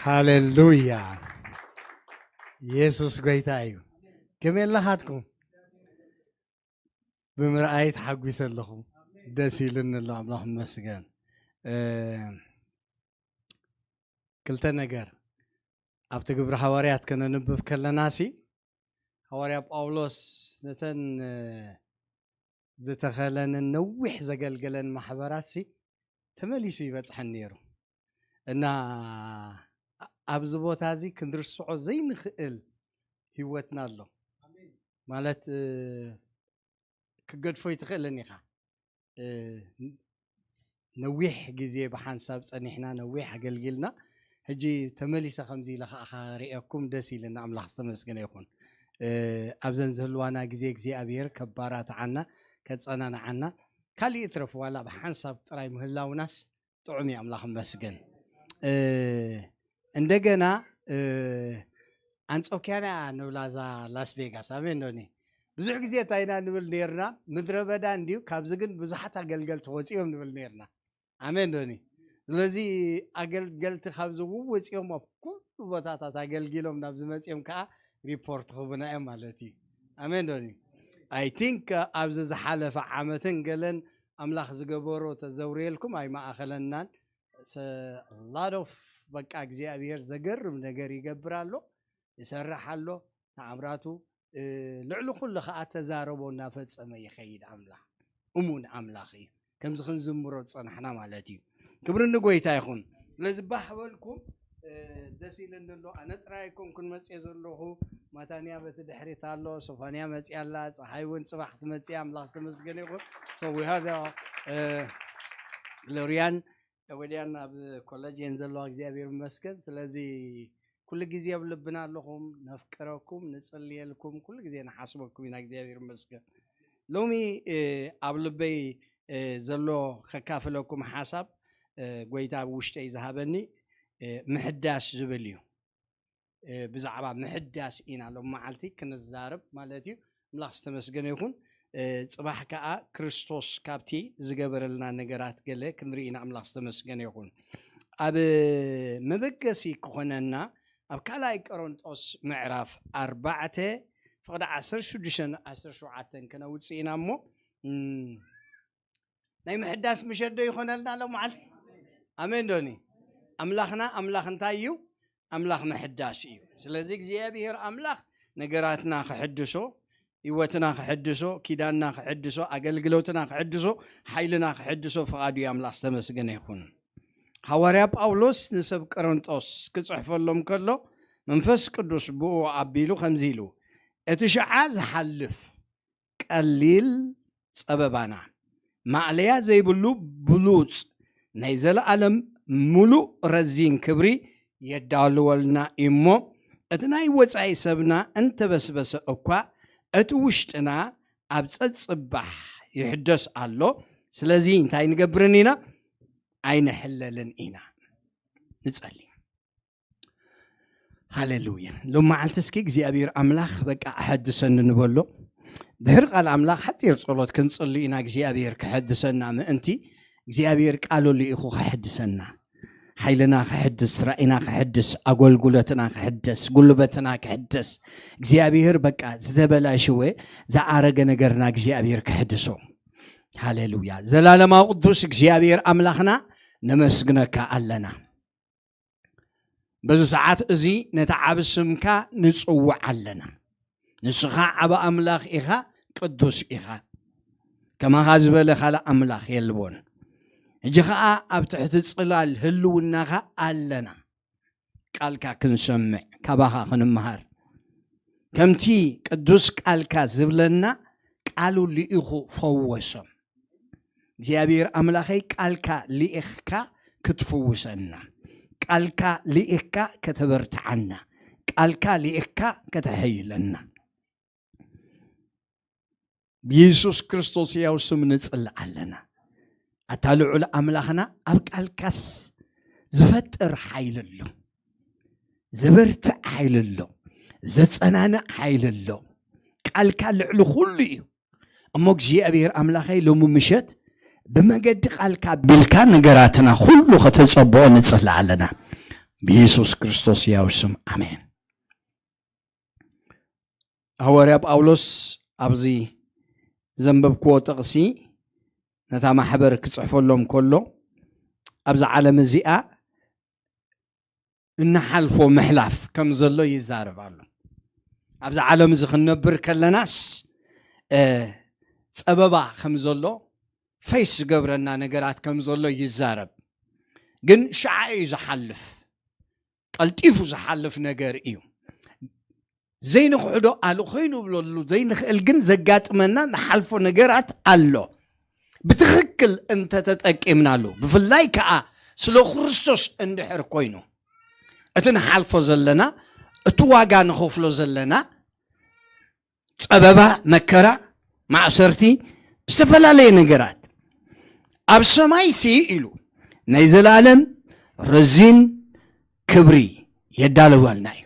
ሃሌሉያ። ኢየሱስ ጎይታ እዩ። ከመይ ኣለኻትኩም? ብምርኣይ ተሓጒሰ ኣለኹ። ደስ ኢሉኒ ኣሎ። ኣምላኽ ይመስገን። እ፣ ክልተ ነገር ኣብቲ ግብሪ ሃዋርያት ከነንብብ ከለናሲ፣ ሃዋርያ ጳውሎስ ነተን፣ እ፣ ዝተኸለንን ነዊሕ ዘገልገለን ማሕበራትሲ ተመሊሱ ይበጽሐን ነይሩ። እና ኣብዚ ቦታ እዚ ክንርስዖ ዘይንኽእል ህይወትና ኣሎ። ማለት፣ እ፣ ክገድፎ ይትኽእልን ኢኻ። እ፣ ነዊሕ ግዜ ብሓንሳብ ጸኒሕና፣ ነዊሕ ኣገልጊልና። ሕጂ ተመሊሰ ከምዚ ኢለ ኸዓ ኸርእየኩም ደስ ኢልና፣ ኣምላኽ ዝተመስገነ ይኹን። እ፣ ኣብዘን ዝህልዋና ግዜ እግዚኣብሔር ከባራትዓና፣ ከጸናንዓና፣ ካሊእ ይትረፍ ዋላ ብሓንሳብ ጥራይ ምህላውናስ ጥዑም እዩ፣ ኣምላኽ ይመስገን። እ፣ እንደገና፣ እ፣ ኣንጾኪያና ንብላ እዛ ላስ ቬጋስ፣ ኣሜን ዶኒ? ብዙሕ ግዜ እንታይ ኢና ንብል ነርና? ምድረ በዳ እንድዩ፣ ካብዚ ግን ብዙሓት ኣገልገልቲ ወጺኦም ንብል ነርና። ኣሜን ዶኒ? ስለዚ ኣገልገልቲ ካብዚ እውን ወጺኦም ኣብ ኩሉ ቦታታት ኣገልጊሎም ናብዚ መጺኦም ከኣ ሪፖርት ክህቡና እዮም ማለት እዩ። ኣሜን ዶኒ? I think፣ እ፣ ኣብዚ ዝሓለፈ ዓመትን ገለን ኣምላኽ ዝገበሮ ተዘውርየልኩም ኣይመኣኸለናን። ስ-፣ lot of፣ በቃ፣ እግዚኣብሔር ዘገርም ነገር ይገብር ኣሎ፣ ይሰርሕ ኣሎ። ተኣምራቱ፣ እ፣ ልዕሊ ኩሉ ኸዓ ተዛረቦ እናፈጸመ ይኸይድ ኣምላኽ። እሙን ኣምላኽ እዩ። ከምዚ ክንዝምሮ ዝጸናሕና ማለት እዩ። ክብሪ ንጎይታ ይኹን። ስለዚ ባህ በልኩም፣ እ፣ ደስ ኢለኒ ኣሎ። ኣነ ጥራይ ኣይኮንኩን መጽየ ዘለኹ። ማታንያ በቲ ድሕሪት ኣሎ፣ ሶፋንያ መጽያ ኣላ፣ ጸሓይ እውን ጽባሕ ትመጽእ፣ ኣምላኽ ዝተመስገነ ይኹን። So we have, እ፣ ግሎሪያን ወዲያን ኣብ ኮለጅ እየን ዘለዋ፣ እግዚኣብሔር ይመስገን። ስለዚ ኩሉ ግዜ ኣብ ልብና ኣለኹም፣ ነፍቅረኩም፣ ንጽልየልኩም፣ ኩሉ ግዜ ንሓስበኩም ኢና፣ እግዚኣብሔር ይመስገን። ሎሚ፣ እ፣ ኣብ ልበይ፣ እ፣ ዘሎ ከካፍለኩም ሓሳብ፣ እ፣ ጎይታ ኣብ ውሽጠይ ዝሃበኒ፣ እ፣ ምሕዳስ ዝብል እዩ። እ፣ ብዛዕባ ምሕዳስ ኢና ሎም መዓልቲ ክንዛረብ ማለት እዩ። ኣምላኽ ዝተመስገነ ይኹን። እ፣ ጽባሕ ከኣ ክርስቶስ ካብቲ ዝገበረልና ነገራት ገለ ክንርኢ ኢና። ኣምላኽ ዝተመስገነ ይኹን። ኣብ መበገሲ ክኾነና ኣብ ካልኣይ ቆሮንጦስ ምዕራፍ ኣርባዕተ ፍቕዲ ዓሰርተ ሽዱሽተ ዓሰርተ ሸውዓተ ከነውጽእ ኢና እሞ፣ እም፣ ናይ ምሕዳስ ምሸት ዶ ይኾነልና ሎም መዓልቲ? ኣሜን ዶኒ? ኣምላኽና ኣምላኽ እንታይ እዩ? ኣምላኽ ምሕዳስ እዩ። ስለዚ እግዚኣብሔር ኣምላኽ ነገራትና ክሕድሶ፣ ህይወትና ክሕድሶ፣ ኪዳንና ክሕድሶ፣ ኣገልግሎትና ክሕድሶ፣ ሓይልና ክሕድሶ ፍቓዱ እዩ። ኣምላኽ ዝተመስገነ ይኹን። ሃዋርያ ጳውሎስ ንሰብ ቆሮንጦስ ክጽሕፈሎም ከሎ መንፈስ ቅዱስ ብኡ ኣቢሉ ከምዚ ኢሉ፣ እቲ ሽዓ ዝሓልፍ ቀሊል ጸበባና፣ ማእለያ ዘይብሉ ብሉጽ ናይ ዘለኣለም ምሉእ ረዚን ክብሪ የዳልወልና እዩ እሞ፣ እቲ ናይ ወጻኢ ሰብና እንተበስበሰ እኳ፣ እቲ ውሽጥና ኣብ ጸጽባሕ ይሕደስ ኣሎ። ስለዚ እንታይ ንገብርን ኢና? ኣይንሕለልን ኢና። ንጸሊ። ሃሌሉያ። ሎም መዓልቲ እስኪ እግዚኣብሔር ኣምላኽ በቃ ኣሐድሰኒ ንበሎ። ድሕሪ ቃል ኣምላኽ ሓጺር ጸሎት ክንጽሊ ኢና፣ እግዚኣብሔር ክሐድሰና ምእንቲ። እግዚኣብሔር ቃሉ ልኢኹ ክሐድሰና፣ ሓይልና ክሕድስ፣ ራእይና ክሕድስ፣ ኣገልግሎትና ክሕደስ፣ ጉልበትና ክሕደስ። እግዚኣብሔር በቃ ዝተበላሸወ ዝኣረገ ነገርና እግዚኣብሔር ክሕድሶ። ሃሌሉያ። ዘላለማዊ ቅዱስ እግዚኣብሔር ኣምላኽና ነመስግነካ ኣለና። በዚ ሰዓት እዚ ነቲ ዓቢ ስምካ ንጽውዕ ኣለና። ንስኻ ዓቢ ኣምላኽ ኢኻ፣ ቅዱስ ኢኻ። ከማኻ ዝበለ ካልእ ኣምላኽ የልቦን። ሕጂ ኸኣ ኣብ ትሕቲ ጽላል ህልውናኻ ኣለና። ቃልካ ክንሰምዕ፣ ካባኻ ክንምሃር። ከምቲ ቅዱስ ቃልካ ዝብለና ቃሉ ልኢኹ ፈወሶም። እግዚኣብሔር ኣምላኸይ ቃልካ ልኢኽካ ክትፍውሰና፣ ቃልካ ልኢኽካ ከተበርትዓና፣ ቃልካ ልኢኽካ ከተሐይለና። ብየሱስ ክርስቶስ ሕያው ስም ንጽሊ ኣለና። ኣታ ልዑል ኣምላኽና ኣብ ቃልካስ ዝፈጥር ሓይሊ ኣሎ፣ ዘበርትዕ ሓይሊ ኣሎ፣ ዘጸናንዕ ሓይሊ ኣሎ። ቃልካ ልዕሊ ኩሉ እዩ። እሞ እግዚኣብሔር ኣምላኸይ ሎሚ ምሸት ብመገዲ ቃልካ ኣቢልካ ነገራትና ኩሉ ከተጸብኦ ንጽሊ ኣለና። ብየሱስ ክርስቶስ ያው ስም ኣሜን። ሃዋርያ ጳውሎስ ኣብዚ ዘንበብክዎ ጥቕሲ ነታ ማሕበር ክጽሕፈሎም ከሎ ኣብዛ ዓለም እዚኣ እንሓልፎ ምሕላፍ ከም ዘሎ ይዛረብ ኣሎ። ኣብዚ ዓለም እዚ ክንነብር ከለናስ እ፣ ጸበባ ከም ዘሎ ፈይስ ዝገብረና ነገራት ከም ዘሎ ይዛረብ። ግን ሽዓ እዩ ዝሓልፍ፣ ቀልጢፉ ዝሓልፍ ነገር እዩ። ዘይንክሕዶ ኣሉ ኮይኑ ብለሉ ዘይንኽእል ግን ዘጋጥመና ንሓልፎ ነገራት ኣሎ። ብትኽክል እንተተጠቂምናሉ፣ ብፍላይ ከዓ ስለ ክርስቶስ እንድሕር ኮይኑ፣ እቲ ንሓልፎ ዘለና፣ እቲ ዋጋ ንኸፍሎ ዘለና ጸበባ፣ መከራ፣ ማእሰርቲ፣ ዝተፈላለየ ነገራት ኣብ ሰማይ ሲ ኢሉ ናይ ዘላለም ረዚን ክብሪ የዳልወልና እዩ።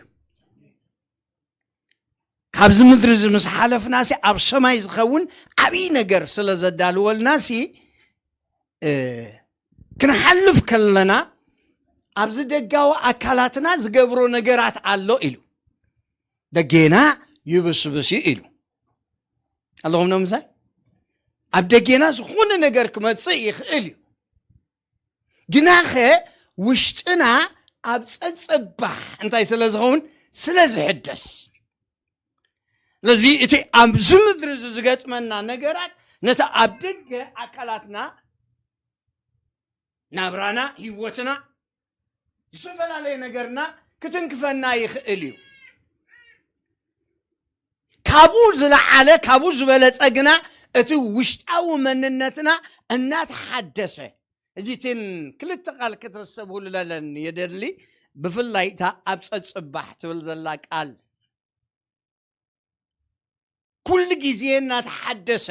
ካብዚ ምድሪ እዚ ምስ ሓለፍና ሲ ኣብ ሰማይ ዝኸውን ዓብዪ ነገር ስለ ዘዳልወልና ሲ እ፣ ክንሓልፍ ከለና ኣብዚ ደጋዊ ኣካላትና ዝገብሮ ነገራት ኣሎ ኢሉ። ደጌና ይብስብስ እዩ ኢሉ። ኣለኹም ነው ምሳይ? ኣብ ደጌና ዝኾነ ነገር ክመጽእ ይኽእል እዩ። ግናኸ ውሽጥና ኣብ ጸጸባሕ እንታይ ስለ ዝኸውን? ስለ ዝሕደስ። ስለዚ እቲ ኣብዚ ምድሪ እዚ ዝገጥመና ነገራት ነቲ ኣብ ደገ ኣካላትና፣ ናብራና፣ ህይወትና፣ ዝተፈላለየ ነገርና ክትንክፈና ይኽእል እዩ። ካብኡ ዝለዓለ፣ ካብኡ ዝበለጸ ግና እቲ ውሽጣዊ መንነትና እናተሓደሰ፣ እዚ እቲን ክልተ ቃል ከተሰብሁሉ ለለን የደሊ። ብፍላይ እታ ኣብ ጸጽባሕ ትብል ዘላ ቃል ኩሉ ግዜ እናተሓደሰ፣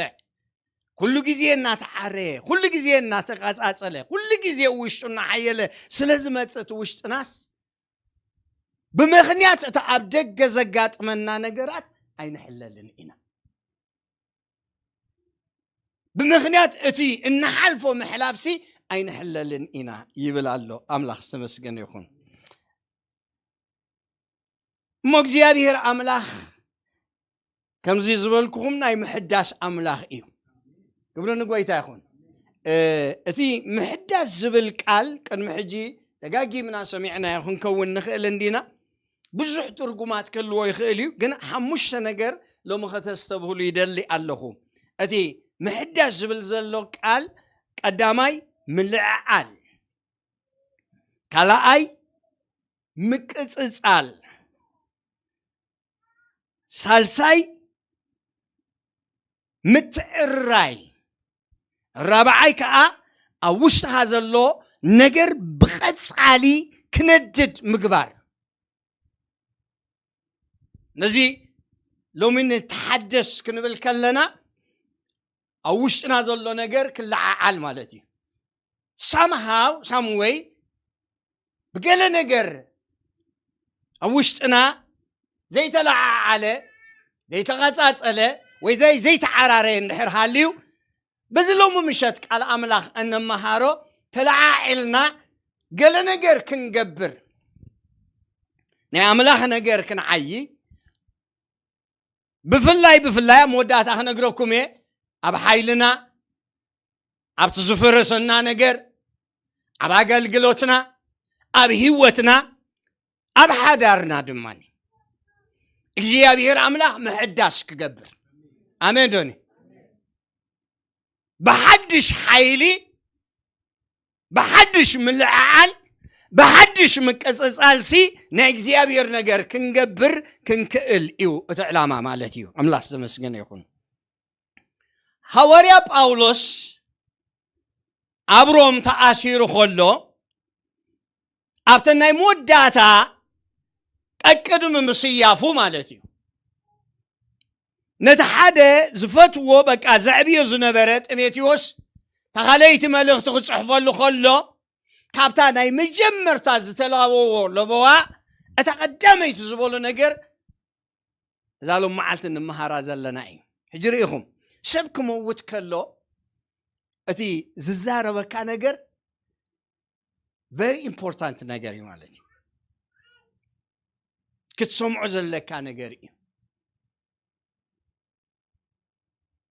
ኩሉ ግዜ እናተዓረየ፣ ኩሉ ግዜ እናተቐጻጸለ፣ ኩሉ ግዜ ውሽጡ እናሓየለ ስለ ዝመጽእ እቲ ውሽጥናስ ብምኽንያት እቲ ኣብ ደገ ዘጋጥመና ነገራት ኣይንሕለልን ኢና። ብምኽንያት እቲ እንሓልፎ ምሕላፍሲ ኣይንሕለልን ኢና ይብል ኣሎ። ኣምላኽ ዝተመስገነ ይኹን። እሞ እግዚኣብሔር ኣምላኽ ከምዚ ዝበልኩኹም ናይ ምሕዳስ ኣምላኽ እዩ። ክብሪ ንጎይታ ይኹን። እ፣ እቲ ምሕዳስ ዝብል ቃል ቅድሚ ሕጂ ደጋጊምና ሰሚዕናዮ ክንከውን ንኽእል እንዲና። ብዙሕ ትርጉማት ክህልዎ ይኽእል እዩ፣ ግን ሓሙሽተ ነገር ሎሚ ከተስተብህሉ ይደሊ ኣለኹ። እቲ ምሕዳስ ዝብል ዘሎ ቃል ቀዳማይ ምልዕዓል፣ ካልኣይ ምቅጽጻል፣ ሳልሳይ ምትዕርራይ፣ ራብዓይ ከዓ ኣብ ውሽጥኻ ዘሎ ነገር ብቐጻሊ ክነድድ ምግባር። ነዚ ሎሚ ንተሓደስ ክንብል ከለና ኣብ ውሽጥና ዘሎ ነገር ክለዓዓል ማለት እዩ። ሳምሃው ሳምወይ ብገለ ነገር ኣብ ውሽጥና ዘይተለዓዓለ፣ ዘይተቐጻጸለ ወይ ዘይ-፣ ዘይተዓራረየ እንድሕር ሃልዩ፣ በዚ ሎሚ ምሸት ቃል ኣምላኽ እንመሃሮ ተለዓዒልና ገለ ነገር ክንገብር፣ ናይ ኣምላኽ ነገር ክንዓዪ፣ ብፍላይ፣ ብፍላይ ኣብ መወዳእታ ክነግረኩም እየ፣ ኣብ ሓይልና፣ ኣብቲ ዝፈረሰና ነገር፣ ኣብ ኣገልግሎትና፣ ኣብ ህይወትና፣ ኣብ ሓዳርና ድማ እግዚኣብሔር ኣምላኽ ምሕዳስ ክገብር። ኣሜን ዶኒ? ብሓድሽ ሓይሊ፣ ብሓድሽ ምልዕዓል፣ ብሓድሽ ምቅጽጻልሲ ናይ እግዚኣብሔር ነገር ክንገብር ክንክእል እዩ እቲ ዕላማ ማለት እዩ። ኣምላኽ ዝተመስገነ ይኹን። ሃዋርያ ጳውሎስ ኣብ ሮም ተኣሲሩ ከሎ ኣብተን ናይ መወዳእታ ቀቅድሚ ምስያፉ ማለት እዩ። ነቲ ሓደ ዝፈትዎ በቃ ዘዕብዮ ዝነበረ ጢሞቴዎስ ተኻለይቲ መልእኽቲ ክጽሕፈሉ ከሎ ካብታ ናይ መጀመርታ ዝተላበዎ ለበዋ እታ ቀዳመይቲ ዝበሎ ነገር እዛ ሎም መዓልቲ እንመሃራ ዘለና እዩ። ሕጂ ርኢኹም ሰብ ክመውት ከሎ እቲ ዝዛረበካ ነገር very important ነገር እዩ ማለት እዩ። ክትሰምዖ ዘለካ ነገር እዩ።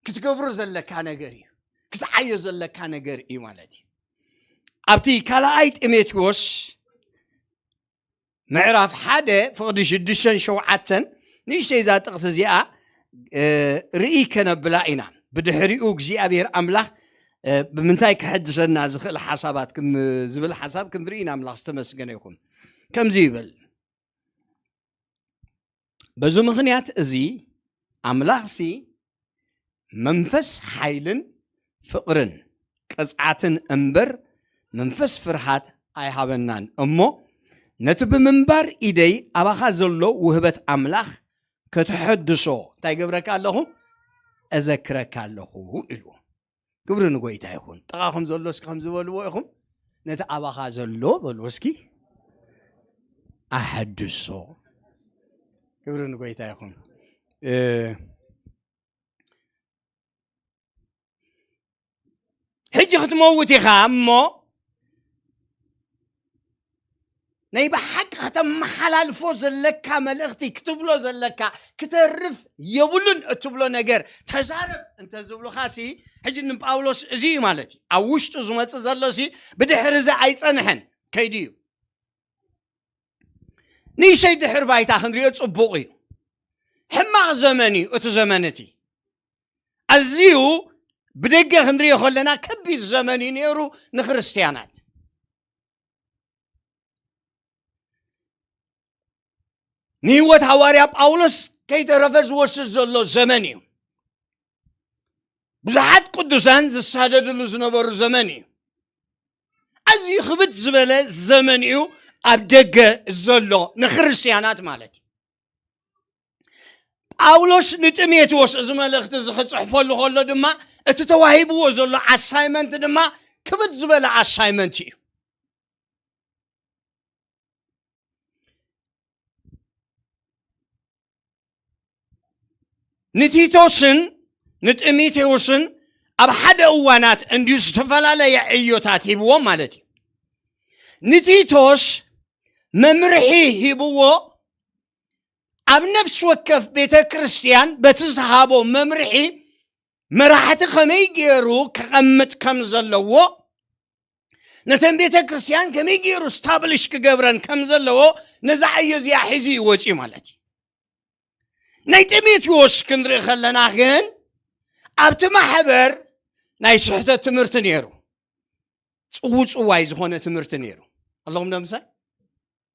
ክትገብሮ ዘለካ ነገር እዩ። ክትዓዮ ዘለካ ነገር እዩ ማለት እዩ። ኣብቲ ካልኣይ ጢሞቴዎስ ምዕራፍ ሓደ ፍቕዲ ሽዱሽተን ሸውዓተን ንእሽተይ እዛ ጥቕሲ እዚኣ ርኢ ከነብላ ኢና። ብድሕሪኡ እግዚኣብሔር ኣምላኽ ብምንታይ ክሕድሰና ዝኽእል ሓሳባት ዝብል ሓሳብ ክንርኢ ኢና። ኣምላኽ ዝተመስገነ ይኹን። ከምዚ ይብል፣ በዚ ምኽንያት እዚ ኣምላኽሲ መንፈስ ሓይልን ፍቕርን ቅጽዓትን እምበር መንፈስ ፍርሃት ኣይሃበናን እሞ፣ ነቲ ብምንባር ኢደይ ኣባኻ ዘሎ ውህበት ኣምላኽ ከተሐድሶ እንታይ ገብረካ ኣለኹ? እዘክረካ ኣለኹ ኢሉ። ክብሪ ንጎይታ ይኹን። ጥቓኹም ዘሎ እስኪ ከም ዝበልዎ ኢኹም፣ ነቲ ኣባኻ ዘሎ በልዎ እስኪ፣ ኣሐድሶ። ክብሪ ንጎይታ ይኹን። ሕጂ ክትመውት ኢኻ እሞ ናይ ብሓቂ ከተመሓላልፎ ዘለካ መልእኽቲ ክትብሎ ዘለካ፣ ክተርፍ የብሉን እትብሎ ነገር ተዛረብ እንተዝብሉኻሲ፣ ሕጂ ንጳውሎስ እዚ እዩ ማለት እዩ። ኣብ ውሽጡ ዝመጽእ ዘሎሲ ብድሕሪ እዚ ኣይጸንሐን፣ ከይዱ እዩ። ንእሽተይ ድሕር ባይታ ክንሪኦ ጽቡቕ እዩ። ሕማቕ ዘመን እዩ እቲ ዘመን እቲ። ኣዝዩ ብደገ ክንሪኦ ከለና ከቢድ ዘመን እዩ ነይሩ ንክርስትያናት። ንህይወት ሃዋርያ ጳውሎስ ከይተረፈ ዝወስድ ዘሎ ዘመን እዩ። ብዙሓት ቅዱሳን ዝሳደድሉ ዝነበሩ ዘመን እዩ። ኣዝዩ ክብድ ዝበለ ዘመን እዩ ኣብ ደገ ዘሎ ንክርስትያናት ማለት እዩ። ጳውሎስ ንጢሞቴዎስ እዚ መልእኽቲ እዚ ክጽሕፈሉ ከሎ ድማ እቲ ተዋሂብዎ ዘሎ ኣሳይመንት ድማ ክብድ ዝበለ ኣሳይመንት እዩ። ንቲቶስን ንጢሞቴዎስን ኣብ ሓደ እዋናት እንድዩ ዝተፈላለየ ዕዮታት ሂብዎም ማለት እዩ። ንቲቶስ መምርሒ ሂብዎ፣ ኣብ ነፍሲ ወከፍ ቤተ ክርስቲያን በቲ ዝሃቦ መምርሒ መራሕቲ ከመይ ገይሩ ክቐምጥ ከም ዘለዎ፣ ነተን ቤተ ክርስቲያን ከመይ ገይሩ ስታብሊሽ ክገብረን ከም ዘለዎ፣ ነዛ ዕዮ እዚኣ ሒዙ እዩ ወፂኡ ማለት እዩ። ናይ ጢሞቴዎስ ክንርኢ ከለና ግን ኣብቲ ማሕበር ናይ ስሕተት ትምህርቲ ነይሩ፣ ጽውጽዋይ ዝኾነ ትምህርቲ ነይሩ። ኣለኹም ዶ ምሳይ?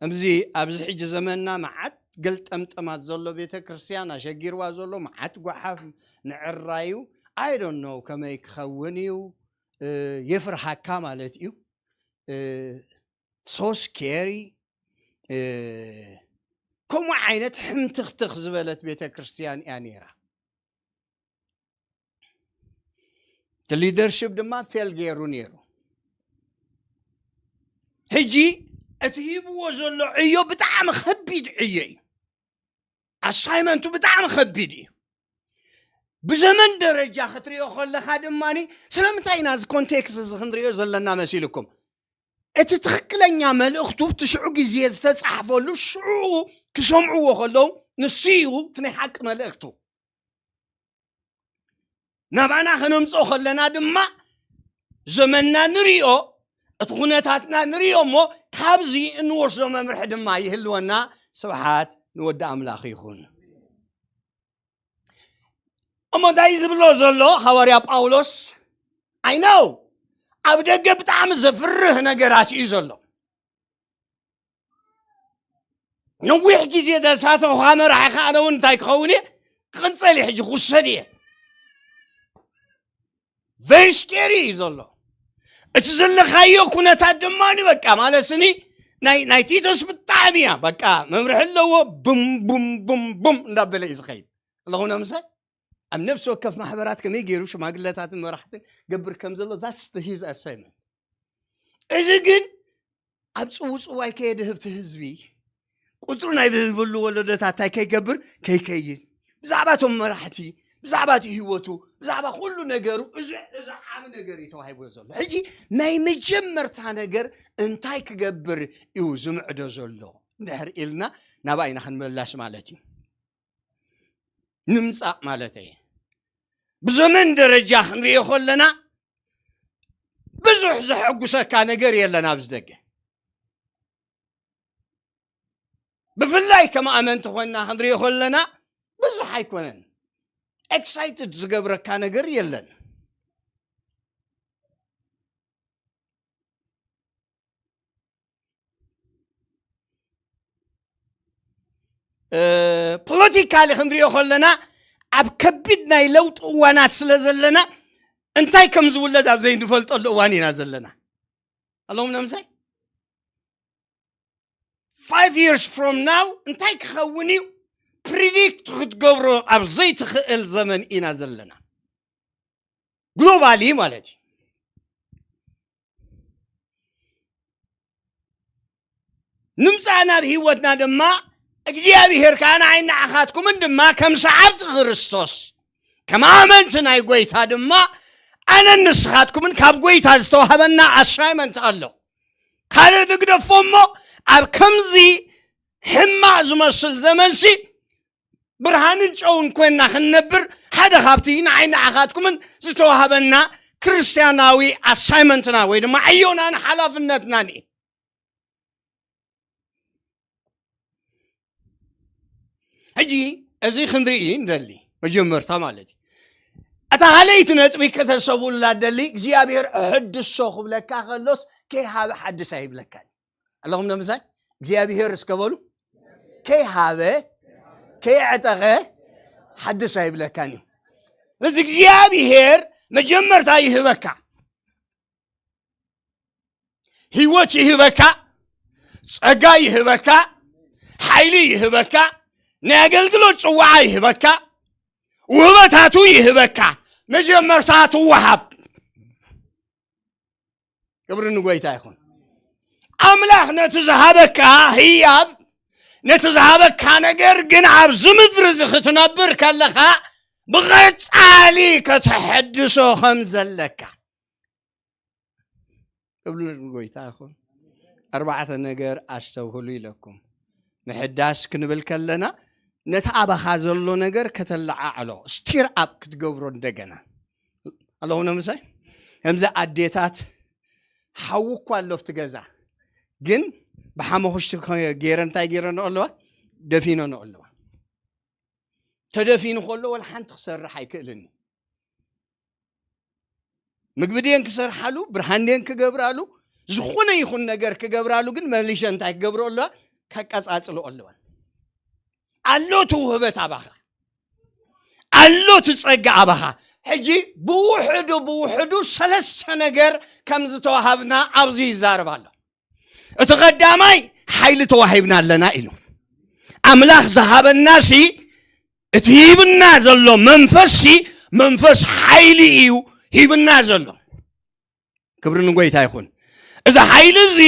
ከምዚ ኣብዚ ሕጂ ዘመንና መዓት ገልጠምጠማት ዘሎ ቤተ ክርስቲያን ኣሸጊርዋ ዘሎ መዓት ጓሓፍ ንዕራዩ፣ I don't know ከመይ ክኸውን እዩ፣ የፍርሃካ ማለት እዩ። So scary። ከምኡ ዓይነት ሕምትኽትኽ ዝበለት ቤተ ክርስቲያን እያ ነይራ። እቲ ሊደርሽፕ ድማ ፌል ገይሩ ነይሩ። ሕጂ እቲ ሂብዎ ዘሎ ዕዮ ብጣዕሚ ከቢድ ዕዮ እዩ። ኣሳይመንቱ ብጣዕሚ ከቢድ እዩ። ብዘመን ደረጃ ክትሪኦ ከለኻ ድማ፣ ስለምንታይ ኢና እዚ ኮንቴክስት እዚ ክንሪኦ ዘለና መሲልኩም? እቲ ትኽክለኛ መልእኽቱ እቲ ሽዑ ግዜ ዝተጻሕፈሉ ሽዑ ክሰምዕዎ ከለዉ ንሱ እዩ እቲ ናይ ሓቂ መልእኽቱ። ናባና ከነምፅኦ ከለና ድማ ዘመንና ንሪኦ፣ እቲ ኩነታትና ንሪኦ እሞ ካብዚ እንወስዶ መምርሒ ድማ ይህልወና። ስብሓት ንወዲ ኣምላኽ ይኹን። እሞ እንታይ ዝብሎ ዘሎ ሃዋርያ ጳውሎስ? I know ኣብ ደገ ብጣዕሚ ዘፍርህ ነገራት እዩ ዘሎ። ነዊሕ ግዜ ዘሳተኹኻ መራሒ ከኣ እውን እንታይ ክኸውን እየ? ክቕንጸል እየ፣ ሕጂ ክውሰድ እየ። Very scary እዩ ዘሎ። እቲ ዘለኻዮ ኩነታት ድማ በቃ ማለት ስኒ ናይ ናይ ቲቶስ ብጣዕሚ እያ በቃ መምርሒ ኣለዎ። ቡም ቡም ቡም ቡም እንዳበለ እዩ ዝኸይድ። ኣለኹም ምሳይ? ኣብ ነፍሲ ወከፍ ማሕበራት ከመይ ገይሩ ሽማግለታትን መራሕትን ገብር ከም ዘሎ that's his assignment። እዚ ግን ኣብ ጽውጽዋይ ከየድህብቲ ህዝቢ ቁጽሩ ናይ ብዝብሉ ወለዶታት እንታይ ከይገብር ከይከይድ ብዛዕባ እቶም መራሕቲ ብዛዕባ እቲ ህይወቱ ብዛዕባ ኩሉ ነገሩ እዚ እዚ ዓብ ነገር እዩ ተዋሂብዎ ዘሎ። ሕጂ ናይ መጀመርታ ነገር እንታይ ክገብር እዩ ዝምዕዶ ዘሎ? እንድሕር ኢልና ናብኣ ኢና ክንመላሽ ማለት እዩ። ንምጻእ ማለት እየ። ብዘመን ደረጃ ክንሪኦ ከለና ብዙሕ ዘሐጉሰካ ነገር የለን ኣብዚ ደገ። ብፍላይ ከም ኣመንቲ ኮይና ክንሪኦ ከለና ብዙሕ ኣይኮነን። ኤክሳይትድ ዝገብረካ ነገር የለን። ፖለቲካሊ ክንሪኦ ከለና ኣብ ከቢድ ናይ ለውጢ እዋናት ስለ ዘለና እንታይ ከም ዝውለድ ኣብ ዘይንፈልጠሉ እዋን ኢና ዘለና። ኣለኹም ነምሳይ five years from now እንታይ ክኸውን እዩ ፕሪዲክት ክትገብሮ ኣብ ዘይትኽእል ዘመን ኢና ዘለና። ግሎባሊ ማለት እዩ። ንምጻእ ናብ ህይወትና ድማ እግዚኣብሔር ከኣ ንዓይ ንዓኻትኩምን ድማ ከም ሰዓብቲ ክርስቶስ ከም ኣመንቲ ናይ ጎይታ ድማ ኣነን ንስኻትኩምን ካብ ጎይታ ዝተዋህበና ኣሳይመንት ኣሎ። ካልእ ንግደፎ እሞ ኣብ ከምዚ ሕማቕ ዝመስል ዘመንሲ ብርሃንን ጨውን ኮይንና ክንነብር ሓደ ካብቲ ንዓይ ንዓኻትኩምን ዝተዋህበና ክርስትያናዊ ኣሳይመንትና ወይ ድማ ዕዮናን ሓላፍነትናን እዩ። ሕጂ እዚ ክንርኢ እንደሊ መጀመርታ ማለት እዩ። እታ ካልኣይቲ ነጥቢ ከተሰቡላ ደሊ እግዚኣብሔር እሕድሶ ክብለካ ከሎስ ከይሃበ ሓድስ ኣይብለካን። ኣለኹም ነምሳይ እግዚኣብሔር እስከ በሉ ከይሃበ ከይዕጠቐ ሓድስ ኣይብለካን እዩ። እዚ እግዚኣብሔር መጀመርታ ይህበካ። ህይወት ይህበካ፣ ጸጋ ይህበካ፣ ሓይሊ ይህበካ፣ ናይ ኣገልግሎት ጽዋዓ ይህበካ፣ ውህበታቱ ይህበካ። መጀመርታ ትወሃብ። ክብሪ ንጎይታ ይኹን። ኣምላኽ ነቲ ዝሃበካ ህያብ፣ ነቲ ዝሃበካ ነገር ግን ኣብዚ ምድሪ እዚ ክትነብር ከለኻ ብቐጻሊ ከተሐድሶ ከም ዘለካ ክብሪ ንጎይታ ይኹን። ኣርባዕተ ነገር ኣስተውህሉ ኢለኩም። ምሕዳስ ክንብል ከለና ነቲ ኣባኻ ዘሎ ነገር ከተለዓዕሎ ስቲር ኣፕ ክትገብሮ እንደገና ኣለኹም ነምሳይ ከምዚ ኣዴታት ሓዊ እኳ ኣሎ ኣብቲ ገዛ ግን ብሓመኹሽቲ ገይረ እንታይ ገይረንኦ ኣለዋ ደፊነንኦ ኣለዋ። ተደፊኑ ከሎ ወላ ሓንቲ ክሰርሕ ኣይክእልን እዩ። ምግቢ ድየን ክሰርሓሉ ብርሃን ድየን ክገብራሉ ዝኾነ ይኹን ነገር ክገብራሉ ግን መሊሸ እንታይ ክገብሮ ኣለዋ ከቀጻጽሎ ኣለዋ። ኣሎ እቲ ውህበት ኣባኻ ኣሎ እቲ ጸጋ ኣባኻ። ሕጂ ብውሕዱ ብውሕዱ ሰለስተ ነገር ከም ዝተዋሃብና ኣብዚ ይዛረብ ኣሎ። እቲ ቀዳማይ ሓይሊ ተዋሂብና ኣለና ኢሉ ኣምላኽ ዝሃበናሲ እቲ ሂብና ዘሎ መንፈስሲ መንፈስ ሓይሊ እዩ ሂብና ዘሎ። ክብሪ ንጎይታ ይኹን። እዚ ሓይሊ እዚ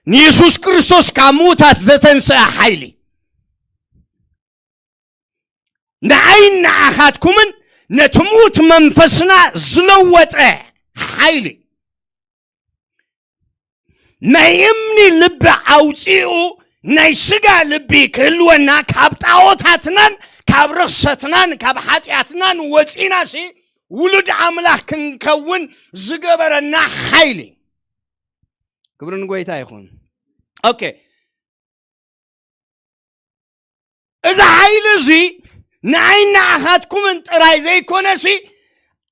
ንየሱስ ክርስቶስ ካብ ምዉታት ዘተንስአ ሓይሊ ንዓይን ንዓኻትኩምን ነቲ ምዉት መንፈስና ዝለወጠ ሓይሊ ናይ እምኒ ልቢ ኣውፂኡ ናይ ስጋ ልቢ ክህልወና ካብ ጣዖታትናን ካብ ርኽሰትናን ካብ ሓጢኣትናን ወፂናሲ ውሉድ ኣምላኽ ክንከውን ዝገበረና ሓይሊ ክብሪ ንጎይታ ይኹን። ኦኬ እዚ ሓይሊ እዚ ንዓይ ንዓኻትኩምን ጥራይ ዘይኮነሲ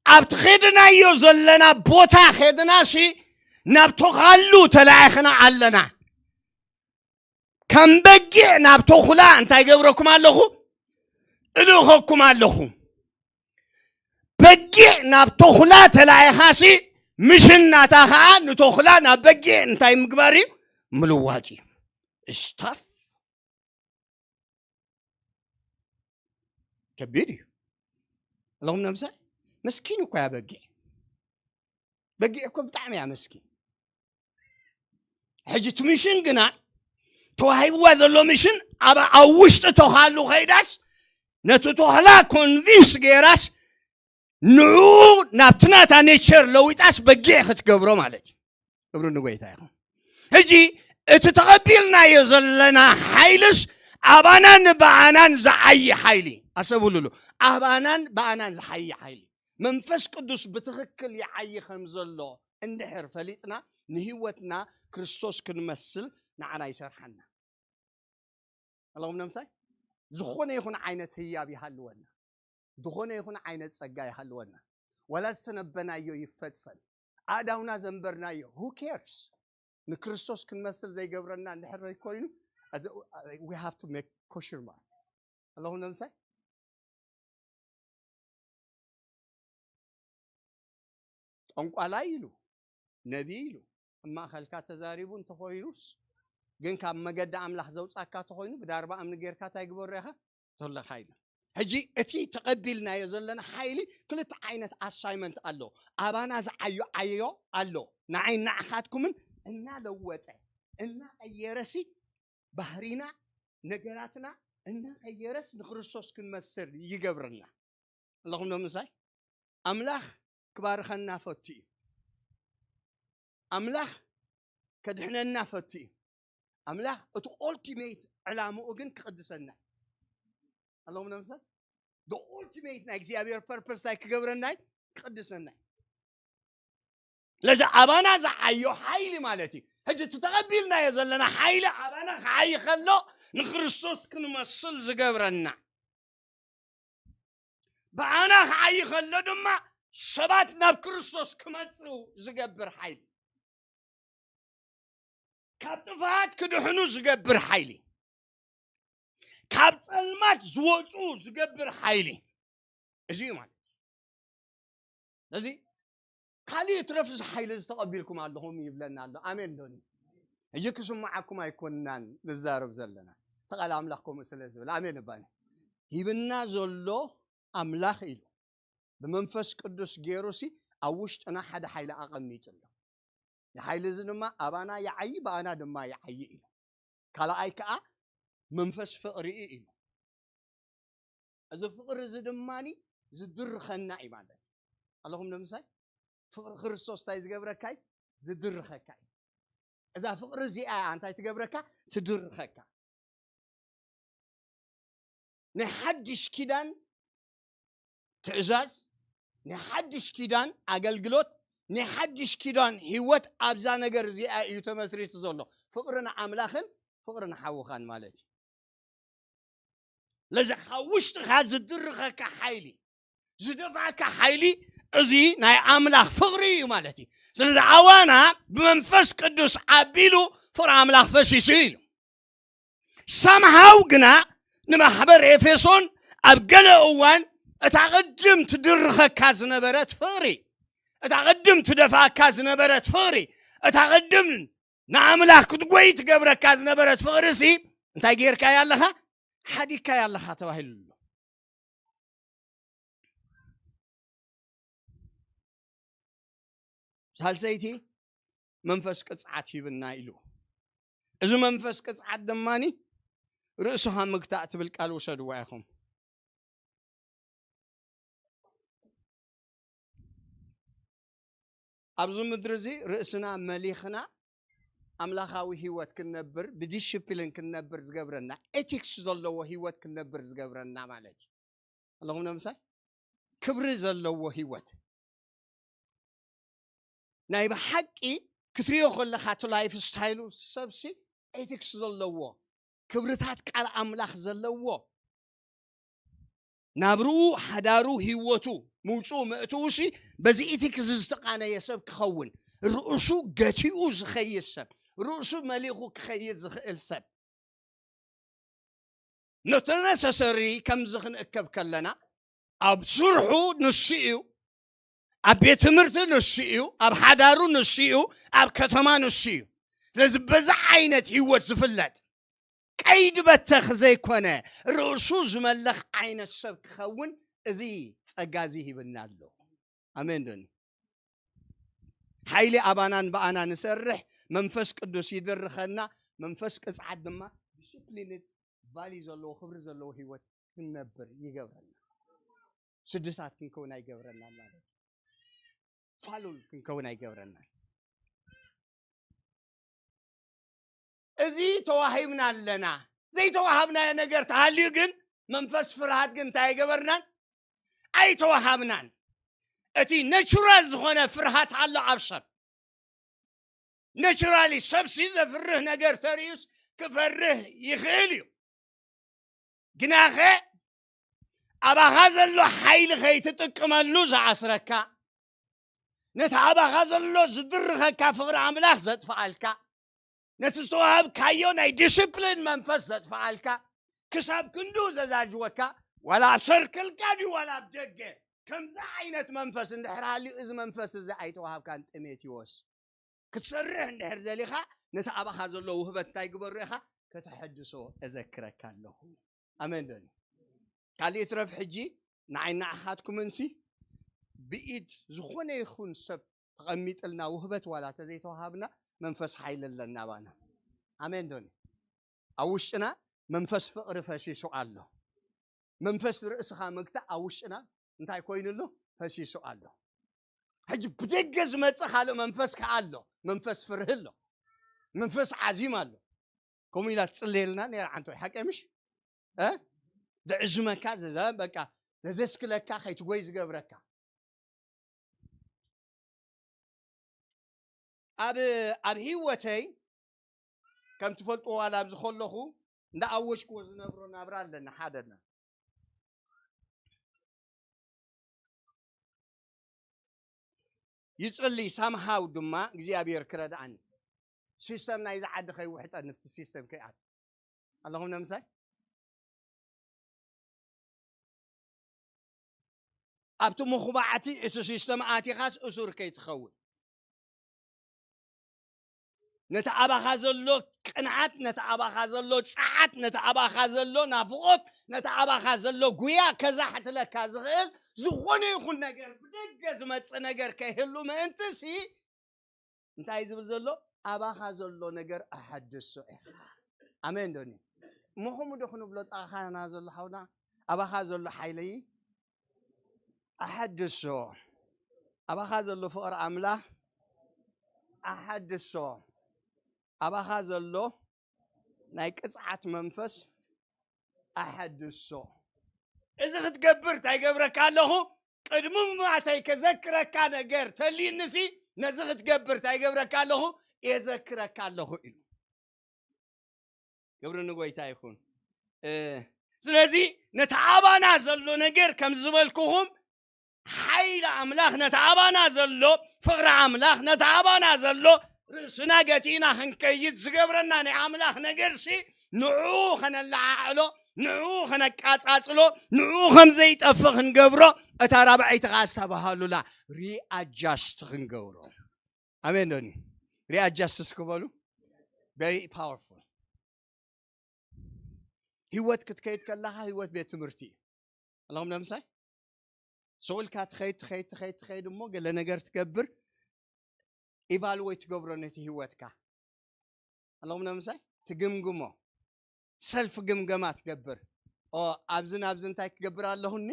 ኣብቲ ኸድናዮ ዘለና ቦታ ኸድናሲ ናብ ተኻሉ ተላኢኽና ኣለና። ከም በጊዕ ናብ ተኹላ እንታይ ገብረኩም ኣለኹ? እልእኸኩም ኣለኹ። በጊዕ ናብ ተኹላ ተላኢኻሲ ምሽን ናታ ኸዓ ንተኹላ ናብ በጊዕ እንታይ ምግባር እዩ? ምልዋጥ እዩ። ስታፍ ከቢድ እዩ ኣለኹም ነምሳይ መስኪን እኮ እያ በጊዕ በጊዕ እኮ ብጣዕሚ እያ መስኪን ሕጂ እቲ ምሽን ግና ተዋሂብዋ ዘሎ ምሽን ኣብ ኣብ ውሽጢ ተኻሉ ከይዳስ ነቲ ተኽላ ኮንቪንስ ገይራስ ንዑ ናብቲ ናታ ኔቸር ለዊጣስ በጊዕ ክትገብሮ ማለት እዩ ክብሪ ንጎይታ ይኹን ሕጂ እቲ ተቐቢልናዮ ዘለና ሓይልስ ኣባናን ብኣናን ዝዓዪ ሓይሊ። ኣሰብሉሉ። ኣባናን ብኣናን ዝዓዪ ሓይሊ። መንፈስ ቅዱስ ብትኽክል ይዓዪ ከም ዘሎ እንድሕር ፈሊጥና፣ ንህይወትና ክርስቶስ ክንመስል ንዓና ይሰርሓና። ኣለኹም ነምሳይ? ዝኾነ ይኹን ዓይነት ህያብ ይሃልወና፣ ዝኾነ ይኹን ዓይነት ጸጋ ይሃልወና፣ ዋላ ዝተነበናዮ ይፈጸም፣ ኣእዳውና ዘንበርናዮ፣ who cares? ንክርስቶስ ክንመስል ዘይገብረና እንድሕር ኮይኑ፣ we have to make ኮሽርማ። ኣለኹም ነምሳይ? ጠንቋላይ ኢሉ፣ ነቢይ ኢሉ፣ ኣብ ማእኸልካ ተዛሪቡ እንተኾይኑስ፣ ግን ካብ መገዲ ኣምላኽ ዘውጻካ ተኾይኑ፣ ብዳርባ እምኒ ጌርካ እንታይ ግበሮ ኢኻ? ተለኻ ኢሉ። ሕጂ እቲ ተቐቢልናዮ ዘለና ሓይሊ ክልተ ዓይነት ኣሳይመንት ኣሎ። ኣባና ዝዓዮ ዓዮ ኣሎ። ንዓይ ንዓኻትኩምን እናለወጠ፣ እናቐየረሲ ባህሪና፣ ነገራትና እናቐየረስ ንክርስቶስ ክንመስል ይገብረና። ኣለኹም ዶ ምሳይ? ኣምላኽ ክባርኸና ፈቱ እዩ። ኣምላኽ ከድሕነና ፈቱ እዩ። ኣምላኽ እቲ ኦልቲሜት ዕላምኡ ግን ክቕድሰና እዩ። ኣለኹም ዶ ምሳይ? The ultimate ናይ እግዚኣብሔር ፐርፐስ እንታይ ክገብረና እዩ? ክቕድሰና እዩ። ለዚ ኣባና ዝዓዮ ሓይሊ ማለት እዩ። ሕጂ እቲ ተቐቢልናዮ ዘለና ሓይሊ ኣባና ክዓይ ከሎ ንክርስቶስ ክንመስል ዝገብረና፣ ብኣና ክዓይ ከሎ ድማ ሰባት ናብ ክርስቶስ ክመጽኡ ዝገብር ሓይሊ፣ ካብ ጥፍኣት ክድሕኑ ዝገብር ሓይሊ፣ ካብ ጸልማት ዝወጹ ዝገብር ሓይሊ፣ እዚ እዩ ማለት እዩ። ነዚ ካልእ ትረፍ፣ እዚ ሓይሊ እዚ ተቐቢልኩም ኣለኹም ይብለና ኣሎ። ኣሜን ዶኒ? ሕጂ ክስምዓኩም ኣይኮንናን ንዛረብ ዘለና፣ እቲ ቃል ኣምላኽ ከምኡ ስለ ዝብል። ኣሜን እባኒ። ሂብና ዘሎ ኣምላኽ ኢሉ ብመንፈስ ቅዱስ ገይሩሲ ኣብ ውሽጥና ሓደ ሓይሊ ኣቐሚጡ ኣሎ። ንሓይሊ እዚ ድማ ኣባና ይዓዪ፣ ብኣና ድማ ይዓዪ ኢሉ። ካልኣይ ከኣ መንፈስ ፍቕሪ እዩ ኢሉ። እዚ ፍቕሪ እዚ ድማኒ ዝድርኸና እዩ ማለት እዩ። ኣለኹም ንምሳይ? ፍቕሪ ክርስቶስ እንታይ ዝገብረካ እዩ? ዝድርኸካ እዩ። እዛ ፍቕሪ እዚኣ እንታይ ትገብረካ? ትድርኸካ። ናይ ሓድሽ ኪዳን ትእዛዝ፣ ናይ ሓድሽ ኪዳን ኣገልግሎት፣ ናይ ሓድሽ ኪዳን ህይወት ኣብዛ ነገር እዚኣ እዩ ተመስሪቱ ዘሎ። ፍቕሪ ንኣምላኽን ፍቕሪ ንሓውኻን ማለት እዩ። ለዚ ካብ ውሽጥኻ ዝድርኸካ ሓይሊ፣ ዝደፍኣካ ሓይሊ፣ እዚ ናይ ኣምላኽ ፍቕሪ እዩ ማለት እዩ። ስለዚ ኣባና ብመንፈስ ቅዱስ ኣቢሉ ፍቕሪ ኣምላኽ ፈሲሱ ኢሉ። ሳምሃው ግና ንማሕበር ኤፌሶን ኣብ ገለ እዋን እታ ቅድም ትድርኸካ ዝነበረት ፍቕሪ፣ እታ ቅድም ትደፍኣካ ዝነበረት ፍቕሪ፣ እታ ቅድም ንኣምላኽ ክትጎይ ትገብረካ ዝነበረት ፍቕሪ ሲ እንታይ ጌርካያ ኣለኻ? ሓዲግካያ ኣለኻ ተባሂሉ ኣሎ። ሳልሰይቲ መንፈስ ቅጽዓት ሂብና ኢሉ። እዚ መንፈስ ቅጽዓት ደማኒ ርእስኻ ምግታእ ትብል ቃል ውሰድዋ ኢኹም። ኣብዚ ምድሪ እዚ ርእስና መሊኽና ኣምላኻዊ ህይወት ክንነብር፣ ብዲስፕሊን ክንነብር ዝገብረና፣ ኤቲክስ ዘለዎ ህይወት ክንነብር ዝገብረና ማለት እዩ። ኣለኹም ንምሳይ? ክብሪ ዘለዎ ህይወት። ናይ ብሓቂ ክትሪኦ ከለኻ እቲ ላይፍ ስታይሉ ሰብሲ ኤቲክስ ዘለዎ፣ ክብርታት ቃል ኣምላኽ ዘለዎ፣ ናብርኡ፣ ሓዳሩ፣ ህይወቱ፣ ምውፅኡ፣ መእትውሲ በዚ ኢቲክስ ዝተቃነየ ሰብ ክኸውን፣ ርእሱ ገቲኡ ዝኸይድ ሰብ፣ ርእሱ መሊኹ ክኸይድ ዝኽእል ሰብ። ነቲ ነሰሰሪ ከምዚ ክንእከብ ከለና፣ ኣብ ስርሑ ንሱ እዩ፣ ኣብ ቤት ትምህርቲ ንሱ እዩ፣ ኣብ ሓዳሩ ንሱ እዩ፣ ኣብ ከተማ ንሱ እዩ። ስለዚ በዚ ዓይነት ህይወት ዝፍለጥ ቀይዲ በተኽ ዘይኮነ ርእሱ ዝመልኽ ዓይነት ሰብ ክኸውን እዚ ጸጋ እዚ ሂብና ኣሎ። ኣሜን ዶ? ሓይሊ ኣባናን ብኣና ንሰርሕ መንፈስ ቅዱስ ይድርኸና። መንፈስ ቅጽዓት ድማ ዲስፕሊን ቫሊ ዘለዎ ክብሪ ዘለዎ ህይወት ክንነብር ይገብረና። ስድታት ክንከውን ኣይገብረና ማለት እዩ። ፋሉል ክንከውን ኣይገብረና። እዚ ተዋሂብና ኣለና። ዘይተዋሃብናዮ ነገር ተሃልዩ ግን መንፈስ ፍርሃት ግን እንታይ ኣይገበርናን? ኣይተዋሃብናን። እቲ ነቹራል ዝኾነ ፍርሃት ኣሎ ኣብ ሰብ። ነቹራሊ ሰብሲ ዘፍርህ ነገር ተርእዩስ ክፈርህ ይኽእል እዩ። ግናኸ ኣባኻ ዘሎ ሓይሊ ከይትጥቅመሉ ዝኣስረካ፣ ነቲ ኣባኻ ዘሎ ዝድርኸካ ፍቕሪ ኣምላኽ ዘጥፍኣልካ፣ ነቲ ዝተዋሃብካዮ ናይ ዲስፕሊን መንፈስ ዘጥፍኣልካ፣ ክሳብ ክንዱ ዘዛጅወካ፣ ዋላ ኣብ ሰርክልካ ድዩ ዋላ ኣብ ደገ፣ ከምዚ ዓይነት መንፈስ እንድሕር ሃልዩ፣ እዚ መንፈስ እዚ ኣይተዋሃብካን። ጢሞቴዎስ፣ ክትሰርሕ እንድሕር ደሊኻ፣ ነቲ ኣባኻ ዘሎ ውህበት እንታይ ግበሮ ኢኻ? ከተሐድሶ እዘክረካ ኣለኹ። ኣሜን ዶ? ካልእ ይትረፍ፣ ሕጂ ንዓይ ንዓኻትኩምንሲ ብኢድ ዝኾነ ይኹን ሰብ ተቐሚጥልና ውህበት ዋላ ተዘይተዋሃብና፣ መንፈስ ሓይሊ ኣለና ኣባና። ኣሜን ዶ? ኣብ ውሽጥና መንፈስ ፍቕሪ ፈሲሱ ኣሎ። መንፈስ ርእስኻ ምግታእ ኣብ ውሽጥና እንታይ ኮይኑ ኣሎ? ፈሲሱ ኣሎ። ሕጂ ብደገ ዝመጽእ ካልእ መንፈስ ከኣ ኣሎ። መንፈስ ፍርሂ ኣሎ። መንፈስ ዓዚም ኣሎ። ከምኡ ኢላ ትጽለየልና ነይራ ዓንቶ፣ ሓቀ ምሽ? እ? ዘዕዝመካ፣ ዘ-፣ በቃ፣ ዘደስክለካ፣ ከይትጎይ ዝገብረካ። ኣብ፣ ኣብ ህይወተይ ከም ትፈልጥዎ ዋላ ኣብዚ ከለኹ እንዳ ኣወጅክዎ ዝነብሮ ናብራ ኣለና፣ ሓደና። ይጽሊ ሳምሃው ድማ እግዚኣብሔር ክረድኣኒ። ሲስተም ናይዚ ዓዲ ከይውሕጠኒ፣ ኣብቲ ሲስተም ከይኣት ኣለኹም ነምሳይ ኣብቲ ምኹባዕቲ እቲ ሲስተም ኣቲኻስ እሱር ከይትኸውን። ነቲ ኣባኻ ዘሎ ቅንዓት፣ ነቲ ኣባኻ ዘሎ ጸዓት፣ ነቲ ኣባኻ ዘሎ ናፍቖት፣ ነቲ ኣባኻ ዘሎ ጉያ ከዛሕትለካ ዝኽእል ዝኾነ ይኹን ነገር፣ ብደገ ዝመጽእ ነገር ከይህሉ ምእንትሲ፣ እንታይ ዝብል ዘሎ? ኣባኻ ዘሎ ነገር ኣሐድሶ ኢኻ። ኣሜን ዶኒ? እሞ ከምኡ ዶ ክንብሎ ጣኻና ዘሎ ሓውና? ኣባኻ ዘሎ ሓይሊ ኣሐድሶ። ኣባኻ ዘሎ ፍቕሪ ኣምላኽ ኣሐድሶ። ኣባኻ ዘሎ ናይ ቅጽዓት መንፈስ ኣሐድሶ። እዚ ክትገብር እንታይ ገብረካ ኣለኹ? ቅድሚ ምማተይ ከዘክረካ ነገር ተልዩንሲ፣ ነዚ ክትገብር እንታይ ገብረካ ኣለኹ? የዘክረካ ኣለኹ ኢሉ። ክብሪ ንጎይታ ይኹን። እ፣ ስለዚ ነቲ ኣባና ዘሎ ነገር ከም ዝበልኩኹም፣ ሓይሊ ኣምላኽ ነቲ ኣባና ዘሎ፣ ፍቕሪ ኣምላኽ ነቲ ኣባና ዘሎ፣ ርእስና ገቲእና ክንከይድ ዝገብረና ናይ ኣምላኽ ነገርሲ፣ ንዕኡ ኸነለዓዕሎ፣ ንዕኡ ኸነቃጻጽሎ፣ ንዕኡ ከም ዘይጠፍእ ክንገብሮ፣ እታ ራብዐይቲ ኸኣ ዝተባህሉላ ሪኣጃስት ክንገብሮ። ኣሜን ዶኒ? ሪኣጃስትስ ክበሉ። Very powerful። ህይወት ክትከይድ ከለኻ፣ ህይወት ቤት ትምህርቲ እዩ። ኣለኹም ነምሳይ? ስቕ ኢልካ ትኸይድ፣ ትኸይድ፣ ትኸይድ፣ ትኸይድ እሞ ገለ ነገር ትገብር፣ ኢቫሉዌት ትገብሮ ነቲ ህይወትካ። ኣለኹም ነምሳይ? ትግምግሞ። ሰልፍ ግምገማ ትገብር። ኦ፣ ኣብዝን ኣብዝን እንታይ ክገብር ኣለኹኒ?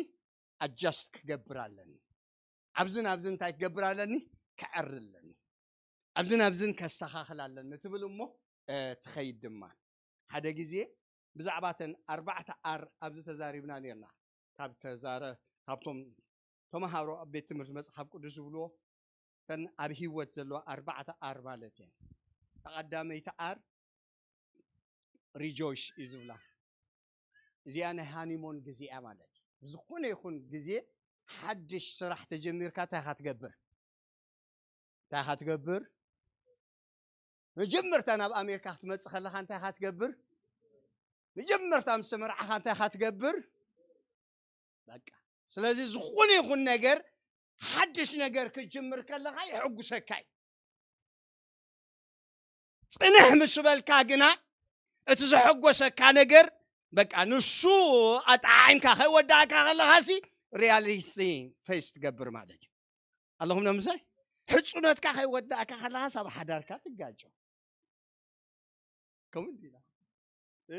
ኣጃስት ክገብር ኣለኒ። ኣብዝን ኣብዝን እንታይ ክገብር ኣለኒ? ክዕር ኣለኒ። ኣብዝን ኣብዝን ከስተኻኽል ኣለኒ ትብል እሞ፣ እ፣ ትኸይድ ድማ። ሓደ ግዜ ብዛዕባ እተን ኣርባዕተ ኣር ኣብዚ ተዛሪብና ነርና። ካብ ተዛረ-፣ ካብቶም ተምሃሮ ኣብ ቤት ትምህርቲ መጽሓፍ ቅዱስ ዝብልዎ፣ እተን ኣብ ህይወት ዘለዋ ኣርባዕተ ኣር ማለት እየን። እታ ቀዳመይቲ ኣር ሪጆይስ እዩ ዝብላ። እዚኣ ናይ ሃኒሞን ግዜ እያ ማለት እዩ። ብዝኾነ ይኹን ግዜ ሓድሽ ስራሕ ተጀሚርካ እንታይ ኢኻ ትገብር? እንታይ ኢኻ ትገብር? መጀመርታ ናብ ኣሜሪካ ክትመጽእ ከለኻ እንታይ ኢኻ ትገብር? መጀመርታ ምስ ተመርዓኻ እንታይ ኢኻ ትገብር? በቃ። ስለዚ ዝኾነ ይኹን ነገር፣ ሓድሽ ነገር ክትጅምር ከለኻ የሐጉሰካ እዩ። ጽንሕ ምስ በልካ ግና፣ እቲ ዘሐጎሰካ ነገር፣ በቃ፣ ንሱ ኣጠዓዒምካ ከይወዳእካ ከለኻሲ፣ ሪያሊቲ ፌስ ትገብር ማለት እዩ። ኣለኹም ዶ ምሳይ? ሕጹነትካ ከይወዳእካ ከለኻስ ኣብ ሓዳርካ ትጋጮ። ከምኡ እንዲና፣ እ?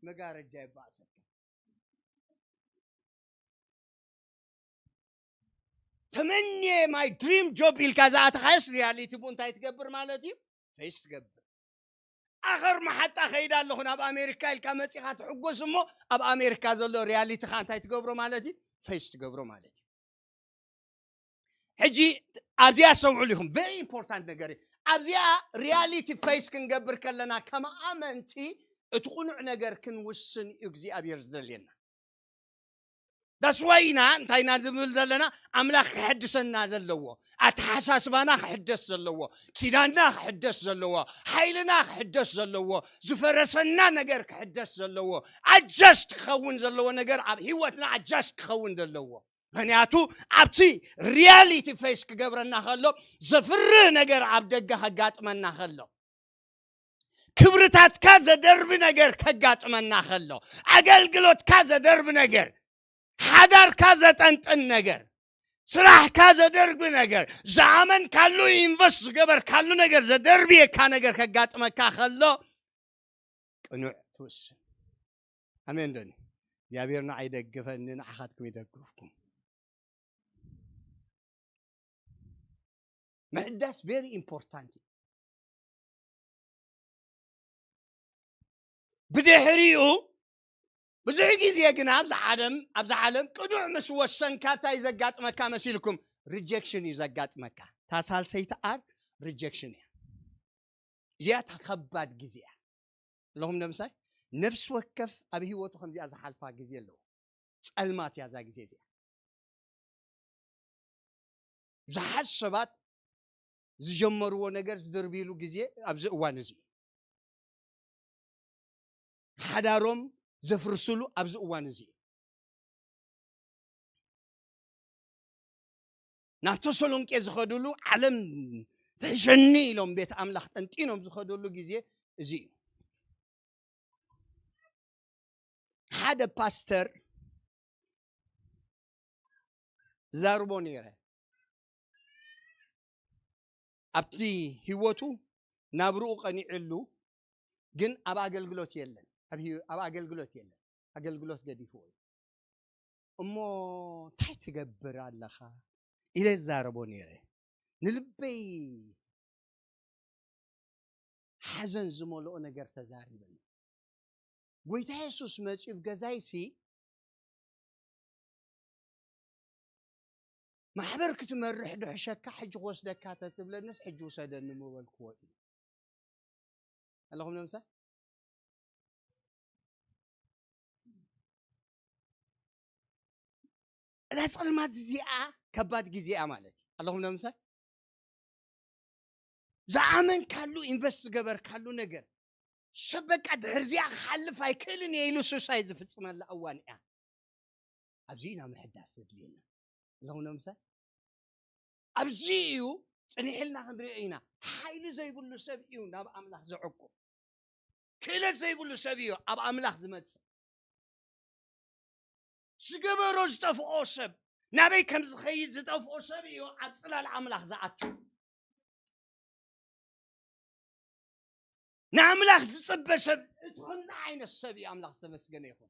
መጋረጃ ይባእሰካ። ተመንየ ማይ ድሪም ጆብ ኢልካ ዝኣተኻዮስ ሪያሊቲ ቡ እንታይ ትገብር ማለት እዩ? ፌስ ትገብር። ኣኸር መሓጣ ከይዳ ኣለኹ ናብ ኣሜሪካ ኢልካ መፂኻ ትሕጎስ እሞ፣ ኣብ ኣሜሪካ ዘሎ ሪያሊቲኻ እንታይ ትገብሮ ማለት እዩ? ፌስ ትገብሮ ማለት እዩ። ሕጂ ኣብዚኣ ኣስተውዕሉ ኢኹም። ቨሪ ኢምፖርታንት ነገር እዩ። ኣብዚኣ ሪያሊቲ ፌስ ክንገብር ከለና ከም ኣመንቲ እቲ ቁኑዕ ነገር ክንውስን እዩ እግዚኣብሔር ዝደልየና። ዳስዋይ ኢና እንታይ ኢና ዝብል ዘለና? ኣምላኽ ክሕድሰና ዘለዎ፣ ኣተሓሳስባና ክሕደስ ዘለዎ፣ ኪዳንና ክሕደስ ዘለዎ፣ ሓይልና ክሕደስ ዘለዎ፣ ዝፈረሰና ነገር ክሕደስ ዘለዎ፣ ኣጃስት ክኸውን ዘለዎ ነገር ኣብ ህይወትና ኣጃስት ክኸውን ዘለዎ። ምክንያቱ ኣብቲ ሪያሊቲ ፌስ ክገብረና ከሎ፣ ዘፍርህ ነገር ኣብ ደገ ከጋጥመና ከሎ፣ ክብርታትካ ዘደርቢ ነገር ከጋጥመና ከሎ፣ ኣገልግሎትካ ዘደርቢ ነገር፣ ሓዳርካ ዘጠንጥን ነገር፣ ስራሕካ ዘደርቢ ነገር፣ ዝኣመንካሉ ኢንቨስት ዝገበርካሉ ነገር ዘደርብየካ ነገር ከጋጥመካ ከሎ፣ ቅኑዕ ትውስን። ኣሜን ዶኒ? እግዚኣብሔር ንዓይ ይደግፈኒ፣ ንዓኻትኩም ይደግፍኩም። ምሕዳስ ቨሪ ኢምፖርታንት እዩ። ብድሕሪኡ ብዙሕ ግዜ ግና ኣብዚ ዓለም፣ ኣብዚ ዓለም ቅኑዕ ምስ ወሰንካ እንታይ ዘጋጥመካ መሲልኩም? ሪጀክሽን እዩ ዘጋጥመካ። እታ ሳልሰይቲ ኣር ሪጀክሽን እያ። እዚኣ እታ ከባድ ግዜ እያ። ኣለኹም ዶ ምሳይ? ነፍሲ ወከፍ ኣብ ህይወቱ ከምዚኣ ዝሓልፋ ግዜ ኣለዎ። ጸልማት እያ እዛ ግዜ እዚኣ። ብዙሓት ሰባት ዝጀመርዎ ነገር ዝድርብይሉ ግዜ ኣብዚ እዋን እዚ እዩ። ሓዳሮም ዘፍርስሉ ኣብዚ እዋን እዚ እዩ። ናብ ተሰሎንቄ ዝኸድሉ፣ ዓለም ትሕሸኒ ኢሎም ቤት ኣምላኽ ጠንጢኖም ዝኸድሉ ግዜ እዚ እዩ። ሓደ ፓስተር ዛርቦ ነይረ። ኣብቲ ህይወቱ ናብርኡ ቀኒዕሉ፣ ግን ኣብ ኣገልግሎት የለን። ኣብ ህይወ-፣ ኣብ ኣገልግሎት የለን። ኣገልግሎት ገዲፍዎ እዩ። እሞ እንታይ ትገብር ኣለኻ? ኢለ ዝዛረቦ ነይረ። ንልበይ ሓዘን ዝመልኦ ነገር ተዛሪበ። ጎይታ የሱስ መጺኡ ኣብ ገዛይሲ፣ ማሕበር ክትመርሕ ድሕሸካ ሕጂ ክወስደካ ተትብለንስ ሕጂ ውሰደኒ ምበልክዎ እዩ። ኣለኹም ነምሳ? እዛ ጸልማት እዚኣ ከባድ ግዜ እያ ማለት እዩ። ኣለኹም ነምሳ? ዝኣመንካሉ፣ ኢንቨስት ዝገበርካሉ ነገር፣ ሰብ በቃ ድሕርዚኣ ክሓልፍ ኣይክእልን እየ ኢሉ ሱሳይድ ዝፍጽመላ እዋን እያ። ኣብዚ ኢና ምሕዳስ ዘድልየና። ኣለኹም ነምሳ? ኣብዚ እዩ ጽኒሕልና ክንሪኦ ኢና። ሓይሊ ዘይብሉ ሰብ እዩ ናብ ኣምላኽ ዝዕቁብ። ክእለት ዘይብሉ ሰብ እዩ ኣብ ኣምላኽ ዝመጽእ። ዝገበሮ ዝጠፍኦ ሰብ፣ ናበይ ከም ዝኸይድ ዝጠፍኦ ሰብ እዩ ኣብ ጽላል ኣምላኽ ዝኣቱ። ንኣምላኽ ዝጽበ ሰብ እቲ ከምዚ ዓይነት ሰብ እዩ። ኣምላኽ ዝተመስገነ ይኹን።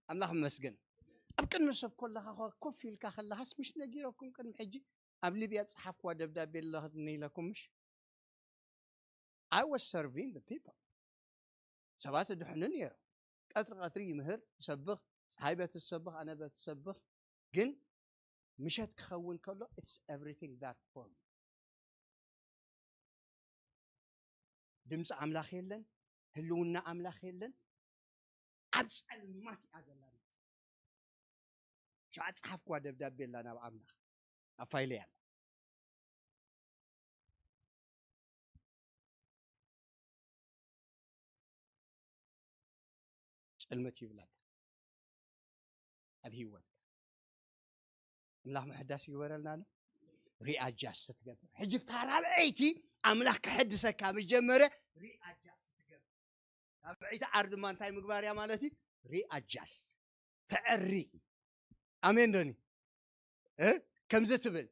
ኣምላኽ ይመስገን። ኣብ ቅድሚ ሰብ ከለኻ ኮ-፣ ኮፍ ኢልካ ከለኻስ ምሽ ነጊረኩም ቅድሚ ሕጂ ኣብ ሊብያ ዝጸሓፍኩዋ ደብዳቤ ኣለኽኒ ኢለኩም ምሽ? I was serving the people። ሰባት እድሕኑ ነይሮም። ቀትሪ ቀትሪ ይምህር፣ ይሰብኽ፣ ፀሓይ በቲ ትሰብኽ፣ ኣነ በቲ ሰብኽ። ግን ምሸት ክኸውን ከሎ፣ it's everything dark for me። ድምፂ ኣምላኽ የለን፣ ህልውና ኣምላኽ የለን። ኣብ ጸልማት እያ ዘላ። ሸዓ ጸሓፍኩዋ ደብዳቤ ኣላ ናብ ኣምላኽ። ኣብ ፋይለይ ኣላ። ጸልመት ይብላካ ኣብ ህይወትካ። ኣምላኽ ምሕዳስ ይግበረልና። ሪኣጃስት ትገብር። ሕጂ ብታ ራብዐይቲ ኣምላኽ ክሕድሰካ ምስ ጀመረ ሪኣጃስት ትገብር። ራብዐይቲ ኣር ድማ እንታይ ምግባር እያ ማለት እዩ? ሪኣጃስት። ተዐሪ። ኣሜን ዶኒ? እ? ከምዚ ትብል፣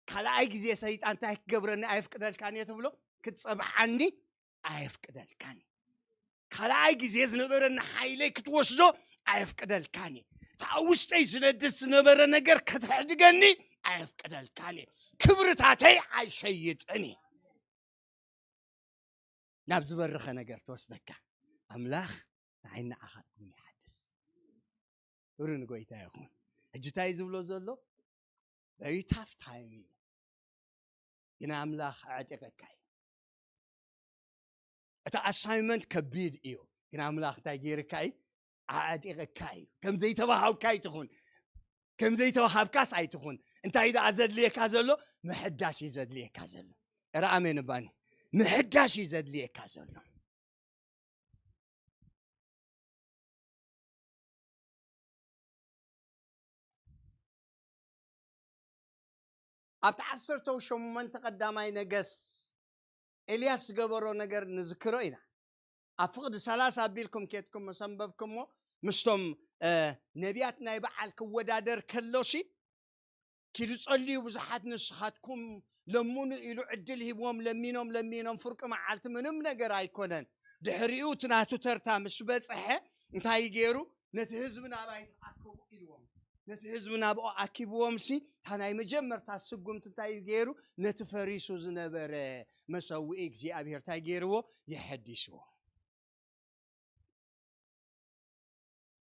ካልኣይ ግዜ ሰይጣን እንታይ ክገብረኒ ኣየፍቅደልካን እየ ትብሎ? ክትጸብዓኒ ኣየፍቅደልካን እዩ። ካልኣይ ግዜ ዝነበረኒ ሓይለይ ክትወስዶ ኣየፍቅደልካን እዩ። እቲ ኣብ ውሽጠይ ዝነድድ ዝነበረ ነገር ከተሕድገኒ ኣየፍቅደልካን እዩ። ክብርታተይ ኣይሸይጥን እዩ። ናብ ዝበረኸ ነገር ትወስደካ። ኣምላኽ ንዓይን ንዓኻትኩምን ይሓድስ። ክብሪ ንጎይታ ይኹን። ሕጂ እንታይ እዩ ዝብሎ ዘሎ? Very tough time እዩ። ግን ኣምላኽ ኣዕጢቐካ እዩ። እቲ ኣሳይመንት ከቢድ እዩ። ግን ኣምላኽ እንታይ ገይርካ እዩ? ኣዕጢቐካ እዩ። ከም ዘይተዋሃብካ ኣይትኹን። ከም ዘይተዋሃብካስ ኣይትኹን። እንታይ ደኣ ዘድልየካ ዘሎ? ምሕዳስ እዩ ዘድልየካ ዘሎ። እረ ኣሜን እባኒ። ምሕዳስ እዩ ዘድልየካ ዘሎ። ኣብቲ ዓሰርተ ሸሞንተ ቀዳማይ ነገስ ኤልያስ ዝገበሮ ነገር ንዝክሮ ኢና። ኣብ ፍቕዲ ሰላሳ ኣቢልኩም ኬድኩም መሰንበብኩሞ ምስቶም እ፣ ነቢያት ናይ በዓል ክወዳደር ከሎሲ ኪዱ ጸልዩ ብዙሓት ንስኻትኩም ለምኑ ኢሉ ዕድል ሂብዎም ለሚኖም ለሚኖም ፍርቂ መዓልቲ ምንም ነገር ኣይኮነን። ድሕሪኡ እቲ ናቱ ተርታ ምስ በጽሐ እንታይ ገይሩ? ነቲ ህዝቢ ናባይ ተኣከቡ ኢልዎም። ነቲ ህዝቢ ናብኡ ኣኪብዎም ሲ እታ ናይ መጀመርታ ስጉምቲ እንታይ ገይሩ? ነቲ ፈሪሱ ዝነበረ መሰውኢ እግዚኣብሔር እንታይ ገይርዎ? የሐዲስዎ።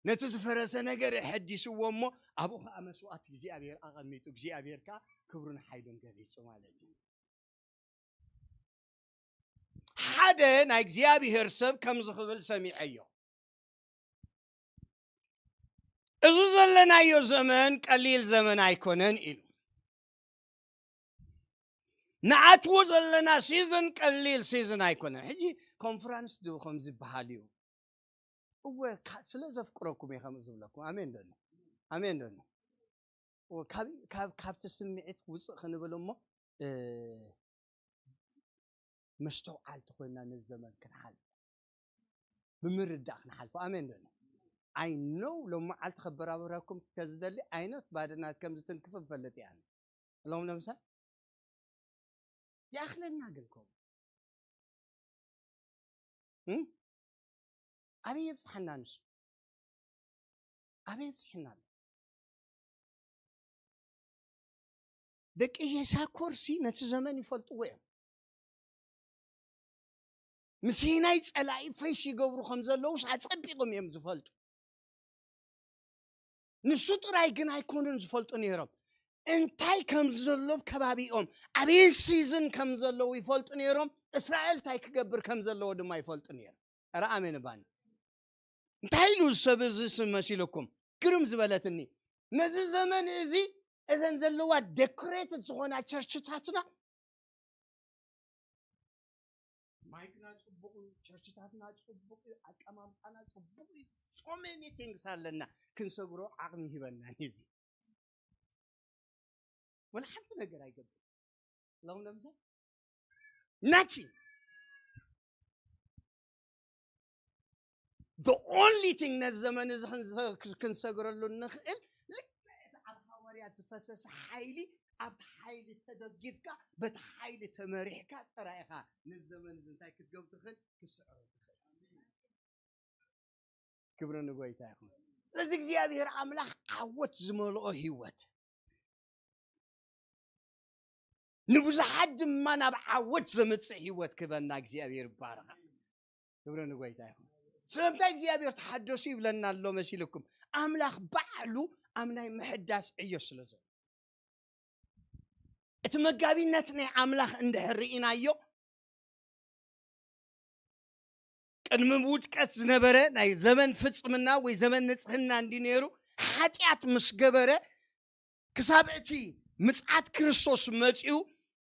ነቲ ዝፈረሰ ነገር የሐዲስዎ እሞ ኣብኡ ከዓ መስዋዕት እግዚኣብሔር ኣቐሚጡ እግዚኣብሔር ከዓ ክብሩን ሓይሉን ገሊጹ ማለት እዩ። ሓደ ናይ እግዚኣብሔር ሰብ ከምዚ ክብል ሰሚዐዮ። እዚ ዘለናዮ ዘመን ቀሊል ዘመን ኣይኮነን ኢሉ። ንኣትዎ ዘለና ሲዝን ቀሊል ሲዝን ኣይኮነን። ሕጂ ኮንፈረንስ ድዩ ከም ዝበሃል እዩ? እወ፣ ካ-፣ ስለ ዘፍቅረኩም እየ ከምኡ ዝብለኩም። ኣሜን ዶ? ኣሜን ዶ? እወ፣ ካብ-፣ ካብ-፣ ካብቲ ስምዒት ውፅእ ክንብል እሞ፣ እ፣ መስተውዓልቲ ኮይና ነዚ ዘመን ክንሓልፎ፣ ብምርዳእ ክንሓልፎ። ኣሜን ዶ? ኣይ ኖው ሎም መዓልቲ ከበራብረኩም ከዝደሊ ኣይኖት ባደናት ከም ዝትንክፍ እፈልጥ እየ ኣነ። ሎም ነምሳ ይኣኽለና ግን ከምኡ። እም? ኣበይ የብጽሓና ንሱ? ኣበይ የብጽሕና ኣሎ? ደቂ የሳኮርሲ ነቲ ዘመን ይፈልጥዎ እዮም። ምስናይ ጸላኢ ፈይስ ይገብሩ ከም ዘለውስ ኣጸቢቖም እዮም ዝፈልጡ። ንሱ ጥራይ ግን ኣይኮኑን ዝፈልጡ ነይሮም። እንታይ ከም ዘሎ ከባቢኦም፣ ኣበይ ሲዝን ከም ዘለዉ ይፈልጡ ነይሮም። እስራኤል እንታይ ክገብር ከም ዘለዎ ድማ ይፈልጡ ነይሮም። ኧረ ኣሜን ባኒ። እንታይ ኢሉ እዚ ሰብ እዚ ስም መሲልኩም? ግርም ዝበለትኒ። ነዚ ዘመን እዚ እዘን ዘለዋ ዴኮሬትድ ዝኾና ቸርችታትና ማይክና ጽቡቕ እዩ፣ ቸርችታትና ጽቡቕ እዩ፣ ኣቀማምጣና ጽቡቕ እዩ። So many things ኣለና ክንሰግሮ ዓቕሚ ሂበና ነዚ። ወላ ሓንቲ ነገር ኣይገብር። ሎም ለምሳ ናቺ the only thing ነዚ ዘመን እዚ ክንሰ-፣ ክንሰግረሉ እንኽእል ልክዕ እቲ ኣብ ሃዋርያት ዝፈሰሰ ሓይሊ፣ ኣብቲ ሓይሊ ተደጊፍካ በቲ ሓይሊ ተመሪሕካ ጥራይ ኢኻ ነዚ ዘመን እዚ እንታይ ክትገብር ትኽእል? ክስዕሮ ትኽእል። ክብሪ ንጎይታ ይኹን። ስለዚ እግዚኣብሔር ኣምላኽ ዓወት ዝመልኦ ህይወት ንብዙሓት ድማ ናብ ዓወት ዘምጽእ ህይወት ክበና እግዚኣብሔር ይባረኻ። ክብሪ ንጎይታ ይኹን። ስለምንታይ እግዚኣብሔር ተሓደሱ ይብለና ኣሎ መሲልኩም? ኣምላኽ ባዕሉ ኣብ ናይ ምሕዳስ ዕዮ ስለ ዘሎ። እቲ መጋቢነት ናይ ኣምላኽ እንድሕር ርኢናዮ ቅድሚ ውድቀት ዝነበረ ናይ ዘመን ፍጽምና ወይ ዘመን ንጽህና እንዲ ነይሩ ሓጢኣት ምስ ገበረ ክሳብ እቲ ምጽኣት ክርስቶስ መጺኡ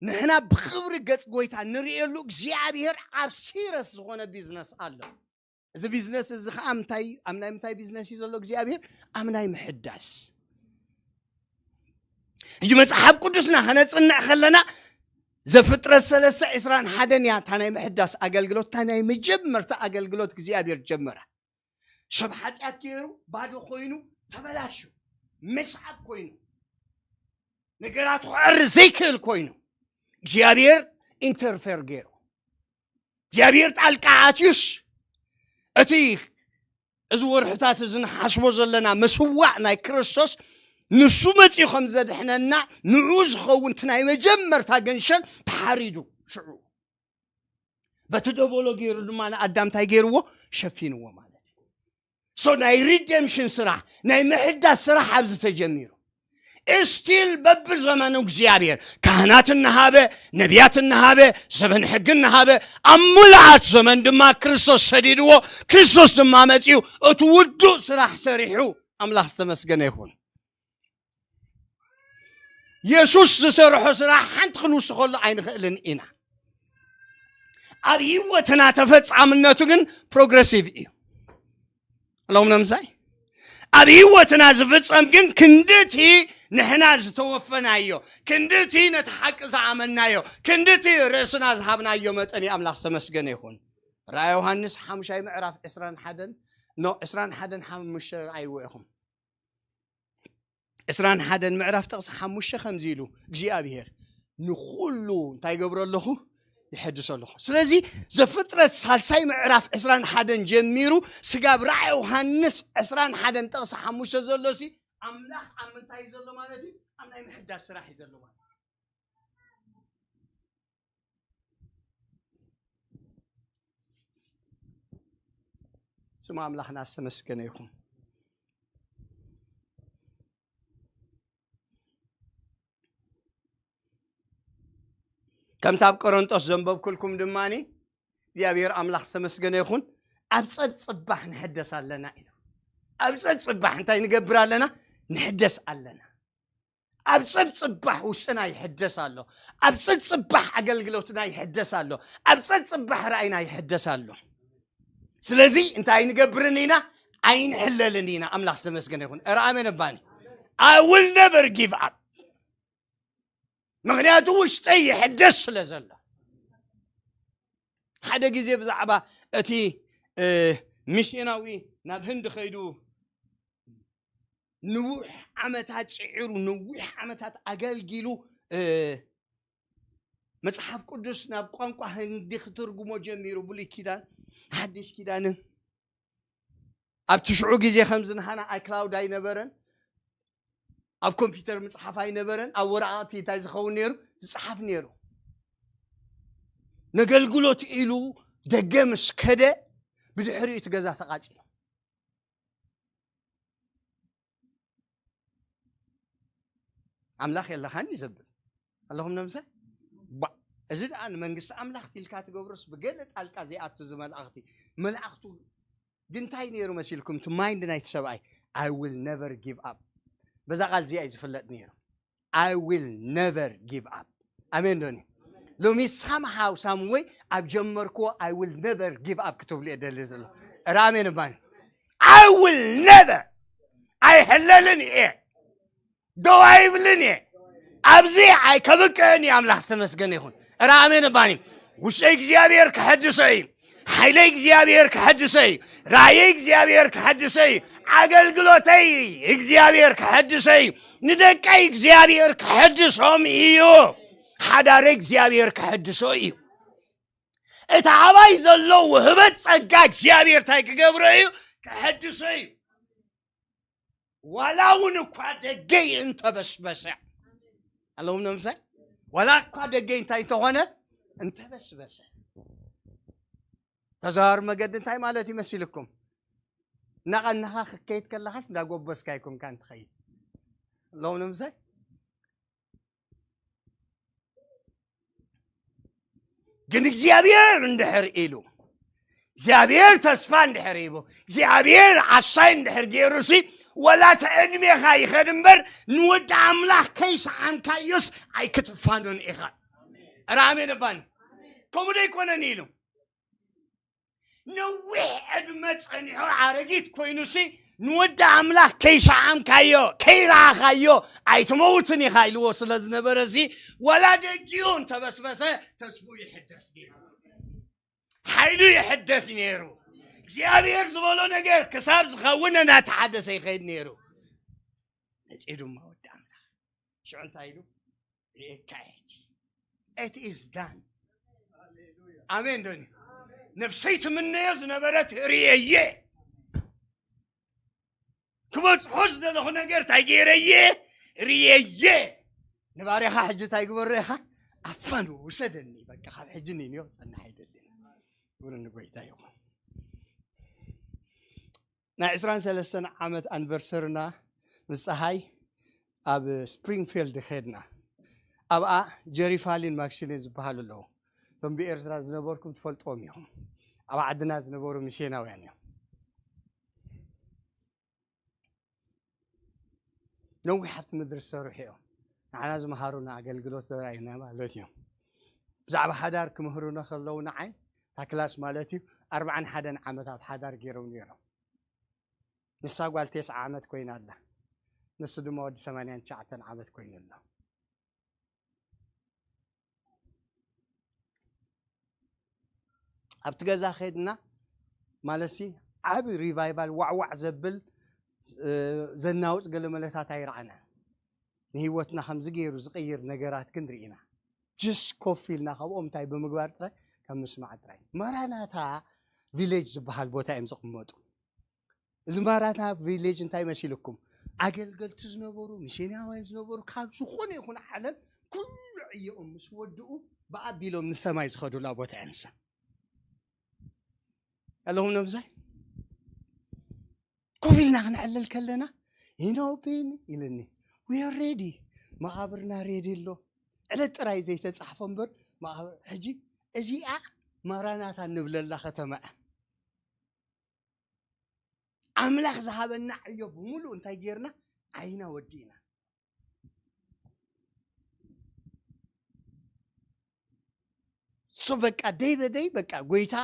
ንሕና ብኽብሪ ገጽ ጎይታ ንርእየሉ እግዚኣብሔር ኣብ ሲረስ ዝኾነ ቢዝነስ ኣሎ። እዚ ቢዝነስ እዚ ኸዓ ምንታይ ኣብ ናይ ምንታይ ቢዝነስ እዩ ዘሎ እግዚኣብሔር? ኣብ ናይ ምሕዳስ። ሕጂ መጽሓፍ ቅዱስና ከነጽንዕ ከለና ዘፍጥረት ሰለስተ ዕስራን ሓደን እያ እታ ናይ ምሕዳስ ኣገልግሎት እታ ናይ መጀመርታ ኣገልግሎት እግዚኣብሔር ጀመረ። ሰብ ሓጢኣት ገይሩ ባዶ ኮይኑ ተበላሹ መስሓቅ ኮይኑ ነገራቱ ክዕሪ ዘይክእል ኮይኑ እግዚኣብሔር ኢንተርፌር ገይሩ እግዚኣብሔር ጣልቃ ኣትዩስ እቲ እዚ ወርሕታት እዚ ንሓስቦ ዘለና መስዋዕ ናይ ክርስቶስ ንሱ መጺኡ ከም ዘድሕነና ንዑ ዝኸውን እቲ ናይ መጀመርታ ገንሸል ተሓሪዱ ሽዑ በቲ ደበሎ ገይሩ ድማ ንኣዳም እንታይ ገይርዎ? ሸፊንዎ ማለት እዩ። So ናይ ሪደምሽን ስራሕ፣ ናይ ምሕዳስ ስራሕ ኣብዚ ተጀሚሩ። እስቲል በብዘመኑ እግዚኣብሔር ካህናት እናሃበ፣ ነቢያት እናሃበ፣ ዘበን ሕጊ እናሃበ፣ ኣብ ሙሉኣት ዘመን ድማ ክርስቶስ ሰዲድዎ። ክርስቶስ ድማ መጺኡ እቲ ውዱእ ስራሕ ሰሪሑ። ኣምላኽ ዝተመስገነ ይኹን። የሱስ ዝሰርሖ ስራሕ ሓንቲ ክንውስኸሉ ኣይንኽእልን ኢና። ኣብ ህይወትና ተፈጻምነቱ ግን ፕሮግረሲቭ እዩ። ኣለኹም ነምሳይ? ኣብ ህይወትና ዝፍጸም ግን ክንድቲ ንሕና ዝተወፈናዮ፣ ክንድቲ ነቲ ሓቂ ዝኣመናዮ፣ ክንድቲ ርእስና ዝሃብናዮ መጠን እዩ። ኣምላኽ ዝተመስገነ ይኹን። ራእይ ዮሃንስ ሓሙሻይ ምዕራፍ ዕስራን ሓደን፣ ኖ፣ ዕስራን ሓደን ሓሙሽተ ርኣይዎ ኢኹም። ዕስራን ሓደን ምዕራፍ ጥቕሲ ሓሙሽተ ከምዚ ኢሉ እግዚኣብሔር ንኹሉ እንታይ ይገብሮ ኣለኹ? ይሐድሶ ኣለኹ። ስለዚ ዘፍጥረት ሳልሳይ ምዕራፍ ዕስራን ሓደን ጀሚሩ ስጋብ ራእይ ዮሃንስ ዕስራን ሓደን ጥቕሲ ሓሙሽተ ዘሎ ሲ ኣምላኽ ኣብ ምንታይ እዩ ዘሎ ማለት እዩ? ኣብ ናይ ምሕዳስ ስራሕ እዩ ዘሎ ማለት እዩ። ስም ኣምላኽና ዝተመስገነ ይኹን። ከምቲ ኣብ ቆሮንጦስ ዘንበብኩልኩም ድማኒ እግዚኣብሔር ኣምላኽ ዝተመስገነ ይኹን። ኣብ ጸብጽባሕ ንሕደስ ኣለና ኢሉ። ኣብ ጸብጽባሕ እንታይ ንገብር ኣለና? ንሕደስ ኣለና። ኣብ ጸብጽባሕ ውሽጥና ይሕደስ ኣሎ። ኣብ ጸብጽባሕ ኣገልግሎትና ይሕደስ ኣሎ። ኣብ ጸብጽባሕ ራእይና ይሕደስ ኣሎ። ስለዚ እንታይ ንገብርን ኢና? ኣይንሕለልን ኢና። ኣምላኽ ዝተመስገነ ይኹን። ኧረ ኣሜን እባኒ። I will never give up። ምኽንያቱ ውሽጠይ ይሕደስ ስለ ዘሎ። ሓደ ግዜ ብዛዕባ እቲ፣ እ፣ ሚስዮናዊ ናብ ህንዲ ከይዱ ንውሕ ዓመታት ጽዒሩ፣ ንዊሕ ዓመታት ኣገልጊሉ፣ እ፣ መጽሓፍ ቅዱስ ናብ ቋንቋ ህንዲ ክትርጉሞ ጀሚሩ፣ ብሉይ ኪዳን፣ ሓድሽ ኪዳንን። ኣብቲ ሽዑ ግዜ ከምዚ ንሃና ኣይክላውድ ኣይነበረን፣ ኣብ ኮምፒውተር ምጽሓፍ ኣይነበረን፣ ኣብ ወረቓቕቲ እንታይ ዝኸውን ነይሩ? ዝጽሓፍ ነይሩ። ነገልግሎት ኢሉ ደገ ምስ ከደ፣ ብድሕሪኡ እቲ ገዛ ተቓጺሉ። ኣምላኽ የለኻን እዩ ዘብል። ኣለኹም ነምሰ? ባ-፣ እዚ ደኣ ንመንግስቲ ኣምላኽ ኢልካ ትገብሮስ ብገለ ጣልቃ ዘይኣቱ እዚ መልኣኽቲ። መልኣኽቱ ግን እንታይ ነይሩ መሲልኩም? እቲ ማይንድ ናይቲ ሰብኣይ፣ "I will never give up." በዛ ቃል እዚኣ እዩ ዝፍለጥ ነይሩ። "I will never give up." ኣሜን ዶኒ? ሎሚ ሳምሃው ሳምወይ ኣብ ጀመርክዎ "I will never give up" ክትብሉ እየ ደሊ ዘሎ። እረ ኣሜን እባኒ። "I will never." ኣይሕለልን እየ። ደው ኣይብልን እየ። ኣብዚ ኣይከብቅዕን እየ። ኣምላኽ ዝተመስገነ ይኹን። እረ ኣሜን እባኒ። ውሽጠይ እግዚኣብሔር ክሐድሶ እዩ። ሓይለይ እግዚኣብሔር ክሐድሶ እዩ። ራእየይ እግዚኣብሔር ክሐድሶ እዩ። ኣገልግሎተይ እግዚኣብሔር ክሐድሶ እዩ። ንደቀይ እግዚኣብሔር ክሐድሶም እዩ። ሓዳረይ እግዚኣብሔር ክሐድሶ እዩ። እቲ ኣባይ ዘሎ ውህበት ጸጋ እግዚኣብሔር እንታይ ክገብሮ እዩ? ክሐድሶ እዩ። ዋላ እውን እኳ ደገይ እንተበስበሰ፣ ኣለዎም ነምሳይ፣ ዋላ እኳ ደገይ እንታይ እንተኾነ፣ እንተበስበሰ። ተዘዋዋሪ መገዲ እንታይ ማለት ይመሲልኩም? እናቐነኻ ክትከይድ ከለኻስ እንዳጎበስካ ኣይኮንካን ትኸይድ። ኣለዎም ነምሳይ። ግን እግዚኣብሔር እንድሕር ኢሉ፣ እግዚኣብሔር ተስፋ እንድሕር ሂቡ፣ እግዚኣብሔር ዓሳይ እንድሕር ገይሩሲ፣ ወላ እቲ ዕድሜኻ ይኸድ እምበር፣ ንወዲ ኣምላኽ ከይሰዓምካዮስ ኣይክትፋኖን ኢኻ። ኧረ ኣሜን እባኒ። ከምኡ ዶ ኣይኮነን ኢሉ? ነዊሕ ዕድመ ጸኒሑ ኣረጊት ኮይኑሲ፣ ንወዲ ኣምላኽ ከይሰዓምካዮ፣ ከይረኣኻዮ ኣይትመውትን ኢኻ ኢልዎ ስለ ዝነበረሲ፣ ወላ ደጊኡ እንተበስበሰ፣ ተስፉ ይሕደስ ነይሩ። ሓይሉ ይሕደስ ነይሩ። እግዚኣብሔር ዝበሎ ነገር ክሳብ ዝኸውን እናተሓደሰ ይኸይድ ነይሩ። መጺኡ ድማ ወዲ ኣምላኽ። ሽዑ እንታይ ኢሉ? ርእየካ ሕጂ። It is done። ኣሜን ዶኒ? ነፍሰይ ትምነዮ ዝነበረት ርእየየ። ክበጽሖ ዝደለኹ ነገር እንታይ ገይረየ? ርእየየ። ንባርያኻ ሕጂ እንታይ ግበሮ ኢኻ? ኣፋን ውሰደኒ። በቃ ካብ ሕጂ ንንዮ ክጸንሕ ኣይደልን። ክብሪ ንጎይታ ይኹን። ናይ ዕስራን ሰለስተን ዓመት ኣኒቨርሰርና ምስ ፀሃይ ኣብ ስፕሪንግፊልድ ኸድና። ኣብኣ ጀሪ ፋሊን ማክሲሊን ዝበሃሉ ኣለዉ። እቶም ብኤርትራ ዝነበርኩም ትፈልጥዎም ኢኹም። ኣብ ዓድና ዝነበሩ ሚስዮናውያን እዮም። ነዊሕ ኣብቲ ምድሪ ዝሰርሑ እዮም። ንዓና ዝመሃሩና ኣገልግሎት ዘርኣዩና ማለት እዮም። ብዛዕባ ሓዳር ክምህሩና ከለዉ ንዓይ እታ ክላስ ማለት እዩ ኣርባዓን ሓደን ዓመት ኣብ ሓዳር ገይሮም ነይሮም። ንሳ ጓል ተስዓ ዓመት ኮይና ኣላ። ንሱ ድማ ወዲ ሰማንያን ትሽዓተን ዓመት ኮይኑ ኣሎ። ኣብቲ ገዛ ከድና ማለትሲ ዓቢ ሪቫይቫል ዋዕዋዕ ዘብል ዘናውፅ ገለ መለታት ኣይረኣናን። ንህይወትና ከምዚ ገይሩ ዝቕይር ነገራት ግን ርኢና። ጅስ ኮፍ ኢልና ካብኦም እንታይ ብምግባር ጥራይ ካብ ምስማዕ ጥራይ። ማራናታ ቪሌጅ ዝበሃል ቦታ እዮም ዝቕመጡ። እዚ ማራናታ ቪሌጅ እንታይ መሲልኩም? ኣገልገልቲ ዝነበሩ፣ ሚስዮናውያን ዝነበሩ፣ ካብ ዝኾነ ይኹን ዓለም ኩሉ ዕዮኦም ምስ ወድኡ ብኣቢሎም ንሰማይ ዝኸዱላ ቦታ እያ ንሳ። ኣለኹም ነብዛይ? ኮፍ ኢልና ክንዕልል ከለና፣ "You know, Ben," ኢልኒ፣ "we are ready." መቓብርና ሬዲ ኣሎ። ዕለት ጥራይ ዘይተጻሕፎ እምበር፣ መቓብር-፣ ሕጂ እዚኣ ማራናታ ንብለላ ከተማ እያ። ኣምላኽ ዝሃበና ዕዮ ብምሉእ እንታይ ጌርና? ዓይና ወዲእና። ሶ በቃ ደይ በደይ በቃ ጎይታ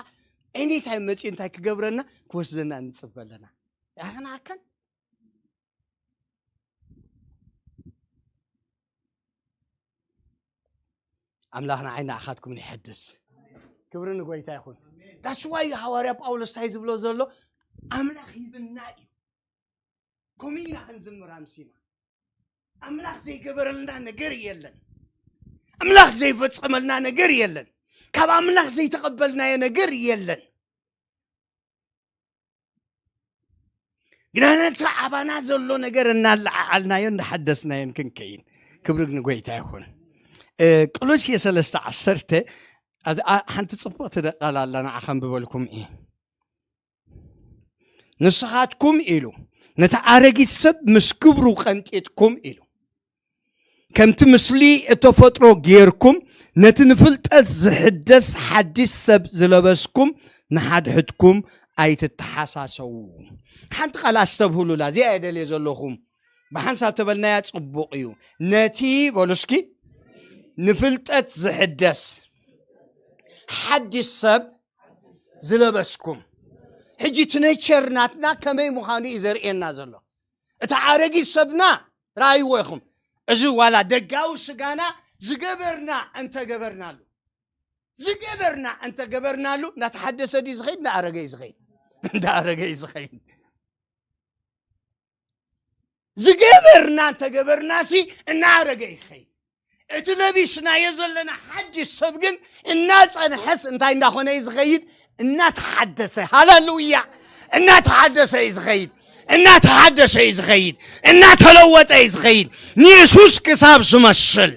ኤኒታይም መፂኡ እንታይ ክገብረና ክወስደና ንፅበ ኣለና። ያኸና ኣካል ኣምላኽ ንዓይ ንኣኻትኩም ይሐድስ። ክብሪ ንጎይታ ይኹን። ዳስዋይ ሃዋርያ ጳውሎስ እንታይ ዝብሎ ዘሎ? ኣምላኽ ሂብና እዩ። ከምኡ ኢና ክንዝምር ኣምሲና። ኣምላኽ ዘይገበረልና ነገር የለን። ኣምላኽ ዘይፈጸመልና ነገር የለን። ካብ ኣምላኽ ዘይተቐበልናዮ ነገር የለን። ግና ነቲ ኣባና ዘሎ ነገር እናለዓዓልናዮ እንዳሓደስናዮን ክንከይን ክብሪ ንጎይታ ይኹን። እ፣ ቆሎሴ ሰለስተ ዓሰርተ፣ ኣዝ-፣ ኣ-፣ ሓንቲ ጽቡቕቲ ቃል ኣላ፣ ንዓ ከንብበልኩም እየ። ንስኻትኩም ኢሉ፣ ነቲ ኣረጊት ሰብ ምስ ክብሩ ቀንጢጥኩም ኢሉ፣ ከምቲ ምስሊ እተፈጥሮ ጌርኩም፣ ነቲ ንፍልጠት ዝሕደስ ሓድሽ ሰብ ዝለበስኩም ንሓድሕድኩም ኣይትተሓሳሰዉ። ሓንቲ ቃል ኣስተብህሉላ፣ እዚኣ እየ ደልየ ዘለኹም። ብሓንሳብ ተበልናያ ጽቡቕ እዩ። ነቲ፣ በሉ እስኪ፣ ንፍልጠት ዝሕደስ ሓድሽ ሰብ ዝለበስኩም። ሕጂ እቲ ኔቸር ናትና ከመይ ምዃኑ እዩ ዘርእየና ዘሎ። እቲ ኣረጊት ሰብና ረኣይዎ ኢኹም። እዚ ዋላ ደጋዊ ስጋና ዝገበርና እንተገበርናሉ፣ ዝገበርና እንተገበርናሉ፣ እናተሓደሰ ድዩ ዝኸይድ? እንዳኣረገ እዩ ዝኸይድ። እንዳኣረገ እዩ ዝኸይድ። ዝገበርና እንተገበርናሲ፣ እናኣረገ እዩ ዝኸይድ። እቲ ለቢስናዮ ዘለና ሓድሽ ሰብ ግን እናጸንሐስ እንታይ እንዳኾነ እዩ ዝኸይድ? እናተሓደሰ። ሃሌሉያ! እናተሓደሰ እዩ ዝኸይድ። እናተሓደሰ እዩ ዝኸይድ። እናተለወጠ እዩ ዝኸይድ። ንየሱስ ክሳብ ዝመስል።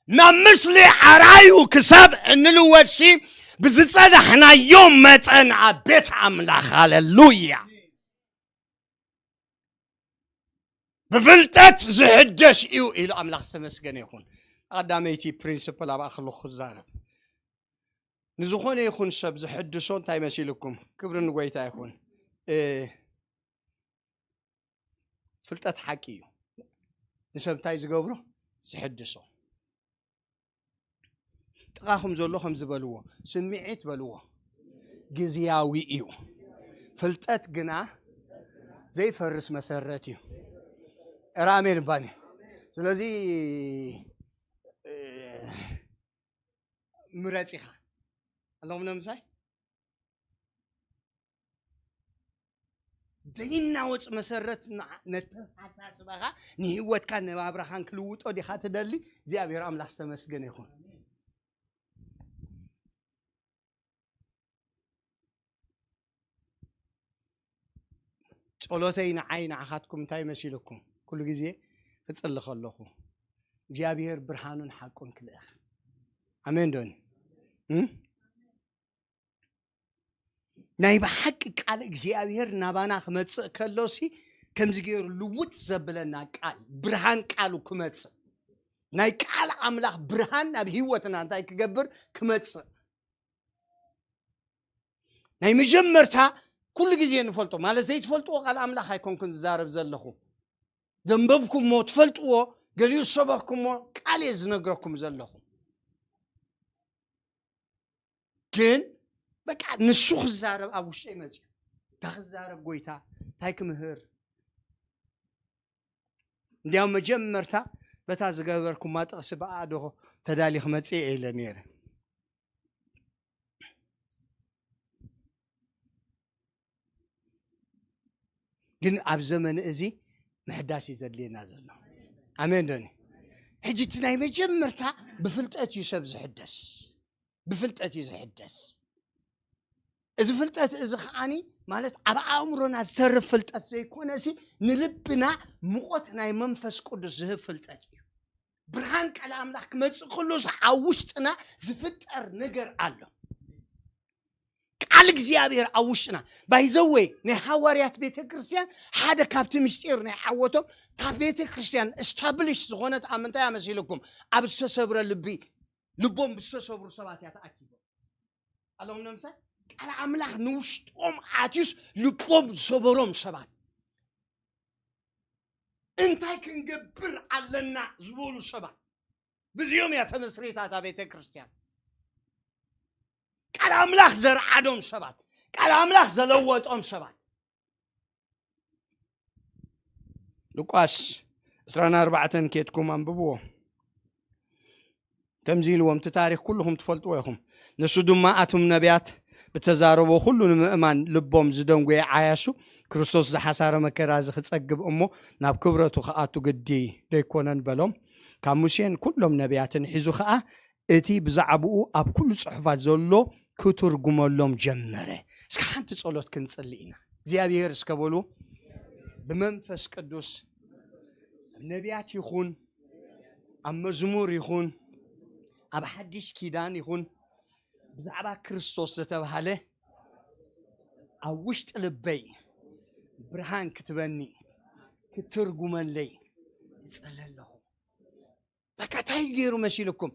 ናብ ምስሊ ኣርኣዩ ክሳብ እንልወጥሲ ብዝጸናሕናዮ መጠን ኣብ ቤት ኣምላኽ። ሃሌሉያ! ብፍልጠት ዝሕደስ እዩ ኢሉ ኣምላኽ ዝተመስገነ ይኹን። ቀዳመይቲ ፕሪንስፕል ኣብኣ ከለኹ ክዛረብ። ንዝኾነ ይኹን ሰብ ዝሕድሶ እንታይ መሲልኩም? ክብሪ ንጎይታ ይኹን። እ፣ ፍልጠት ሓቂ እዩ። ንሰብ እንታይ ዝገብሮ? ዝሕድሶ። ጥቓኹም ዘሎ ከም ዝበልዎ፣ ስምዒት በልዎ፣ ግዝያዊ እዩ። ፍልጠት ግና ዘይፈርስ መሰረት እዩ። እረ ኣሜን ባኒ። ስለዚ፣ እ፣ ምረጽ ኢኻ። ኣለኹም ነምሳይ? ዘይናወጽ መሰረት ንዓ-፣ ነተሓሳስባኻ ንህይወትካን ነባብራኻን ክልውጦ ዲኻ ትደሊ? እግዚኣብሔር ኣምላኽ ዝተመስገነ ይኹን። ጸሎተይ ንዓይ ንዓኻትኩም እንታይ መሲልኩም? ኩሉ ግዜ ክጽሊ ከለኹ እግዚኣብሔር ብርሃኑን ሓቁን ክልእኽ። ኣሜን ዶኒ? እም? ናይ ብሓቂ ቃል እግዚኣብሔር ናባና ክመጽእ ከሎሲ፣ ከምዚ ገይሩ ልውጥ ዘብለና ቃል፣ ብርሃን ቃሉ ክመጽእ፣ ናይ ቃል ኣምላኽ ብርሃን ናብ ህይወትና እንታይ ክገብር ክመጽእ። ናይ መጀመርታ ኩሉ ግዜ ንፈልጦ፣ ማለት ዘይትፈልጥዎ ቃል ኣምላኽ ኣይኮንኩን ዝዛረብ ዘለኹ። ዘንበብኩሞ ትፈልጥዎ፣ ገሊኡ ዝሰበኽኩሞ ቃል እየ ዝነግረኩም ዘለኹ። ግን በቃ ንሱ ክዛረብ ኣብ ውሽጠይ መፅዩ። እንታይ ክዛረብ ጎይታ? እንታይ ክምህር? እንዲያው መጀመርታ በታ ዝገበርኩማ ጥቕሲ ብኣዶ ተዳሊ ክመጽእ እየ ኢለ ነይረ። ግን ኣብ ዘመን እዚ ምሕዳስ እዩ ዘድልየና ዘሎ። ኣሜን ዶኒ? ሕጂ እቲ ናይ መጀመርታ ብፍልጠት እዩ ሰብ ዝሕደስ። ብፍልጠት እዩ ዝሕደስ። እዚ ፍልጠት እዚ ከዓኒ ማለት ኣብ ኣእምሮና ዝተርፍ ፍልጠት ዘይኮነሲ፣ ንልብና ሙቐት ናይ መንፈስ ቅዱስ ዝህብ ፍልጠት እዩ። ብርሃን ቃል ኣምላኽ ክመጽእ ከሎስ ኣብ ውሽጥና ዝፍጠር ነገር ኣሎ። ቃል እግዚኣብሔር ኣብ ውሽጥና። ባይዘወይ ናይ ሃዋርያት ቤተ ክርስቲያን ሓደ ካብቲ ምስጢር ናይ ዓወቶም፣ እታ ቤተ ክርስቲያን ስታብሊሽ ዝኾነት ኣብ ምንታይ እያ መሲልኩም? ኣብ ዝተሰብረ ልቢ፣ ልቦም ብዝተሰብሩ ሰባት እያ ተኣኪቦም። ኣለኹም ነምሳይ ቃል ኣምላኽ ንውሽጦም ኣትዩስ ልቦም ዝሰበሮም ሰባት፣ እንታይ ክንገብር ኣለና ዝበሉ ሰባት፣ ብዚኦም እያ ተመስሪታ እታ ቤተ ክርስቲያን። ቃል ኣምላኽ ዘርዓዶም ሰባት፣ ቃል ኣምላኽ ዘለወጦም ሰባት። ሉቃስ ዕስራን ኣርባዕተን ኬድኩም ኣንብብዎ። ከምዚ ኢልዎም፣ እቲ ታሪኽ ኩልኹም ትፈልጥዎ ኢኹም። ንሱ ድማ ኣቱም ነቢያት ብተዛረቦ ኩሉ ንምእማን ልቦም ዝደንጎየ ዓያሱ፣ ክርስቶስ ዝሓሳረ መከራ እዚ ክጸግብ እሞ ናብ ክብረቱ ክኣቱ ግዲ ደይኮነን በሎም። ካብ ሙሴን ኩሎም ነቢያትን ሒዙ ኸኣ እቲ ብዛዕባኡ ኣብ ኩሉ ጽሑፋት ዘሎ ክትርጉመሎም ጀመረ። እስከ ሓንቲ ጸሎት ክንጽሊ ኢና። እግዚኣብሔር እስከ በሉ፣ ብመንፈስ ቅዱስ ኣብ ነቢያት ይኹን፣ ኣብ መዝሙር ይኹን፣ ኣብ ሓድሽ ኪዳን ይኹን፣ ብዛዕባ ክርስቶስ ዝተባህለ ኣብ ውሽጢ ልበይ ብርሃን ክትበኒ፣ ክትርጉመለይ ይጸሊ ኣለኹ። በቃ እንታይ ገይሩ መሲልኩም?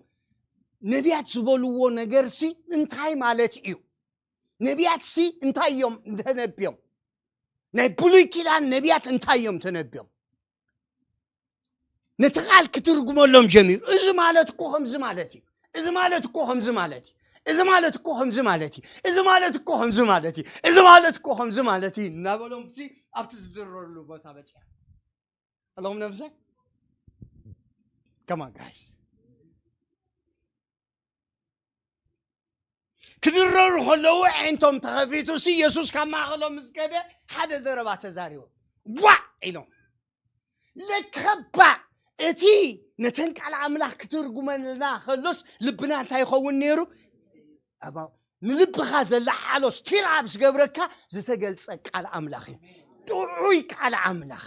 ነቢያት ዝበልዎ ነገርሲ እንታይ ማለት እዩ? ነቢያትሲ እንታይ እዮም ተነብዮም? ናይ ብሉይ ኪዳን ነቢያት እንታይ እዮም ተነብዮም? ነቲ ቃል ክትርጉመሎም ጀሚሩ። እዚ ማለት እኮ ከምዚ ማለት እዩ። እዚ ማለት እኮ ከምዚ ማለት እዩ። እዚ ማለት እኮ ከምዚ ማለት እዩ። እዚ ማለት እኮ ከምዚ ማለት እዩ። እዚ ማለት እኮ ከምዚ ማለት እዩ እናበሎም ሲ ኣብቲ ዝድረርሉ ቦታ በፂሖም። ኣለኹም ነብሰ? Come on, guys. ክድረሩ ከለዉ ኣዒንቶም ተኸፊቱ ሲ የሱስ ካብ ማእኸሎም ምስ ከደ ሓደ ዘረባ ተዛሪቦም። ዋዕ ኢሎም። ለከባ እቲ ነተን ቃል ኣምላኽ ክትርጉመልና ከሎስ ልብና እንታይ ይኸውን ነይሩ? ኣባ-፣ ንልብኻ ዘለዓዕሎ ስቲል ኣብ ዝገብረካ ዝተገልጸ ቃል ኣምላኽ እዩ። ጥዑይ ቃል ኣምላኽ።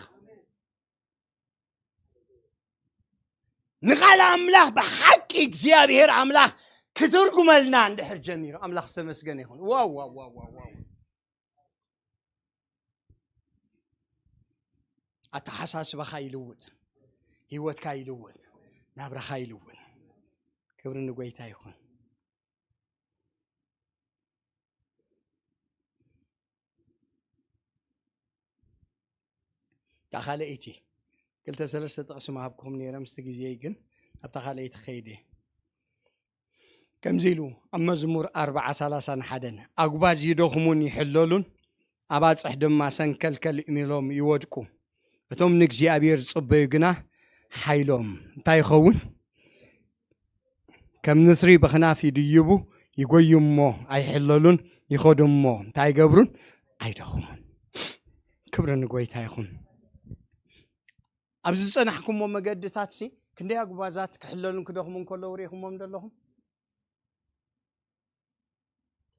ንቃል ኣምላኽ ብሓቂ እግዚኣብሔር ኣምላኽ ክትርጉመልና እንድሕር ጀሚሩ፣ ኣምላኽ ዝተመስገነ ይኹን። ዋው፣ ዋው፣ ዋው፣ ዋው፣ ዋው። ኣተሓሳስባኻ ይልውጥ፣ ህይወትካ ይልውጥ፣ ናብራኻ ይልውጥ። ክብሪ ንጎይታ ይኹን። እታ ካልኣይቲ ክልተ ሰለስተ ጥቕሲ ምሃብኩም ነይረ፣ ምስቲ ግዜይ ግን ኣብታ ካልኣይቲ ከይደ። ከምዚ ኢሉ ኣብ መዝሙር ኣርብዓ ሰላሳን ሓደን፣ "ኣጉባዝ ይደኽሙን ይሕለሉን፣ ኣባጽሕ ድማ ሰንከልከል ኢሎም ይወድቁ። እቶም ንእግዚኣብሔር ዝጽበዩ ግና ሓይሎም እንታይ ይኸውን? ከም ንስሪ ብኽናፍ ይድይቡ፣ ይጎዩ እሞ ኣይሕለሉን፣ ይኸዱ እሞ እንታይ ይገብሩን? ኣይደኽሙን።" ክብሪ ንጎይታ ይኹን። ኣብ ዝጸናሕኩሞ መገድታትሲ ክንደይ ኣጉባዛት ክሕለሉን ክደኽሙን ከለዉ ርኢኹሞም ዶ ኣለኹም?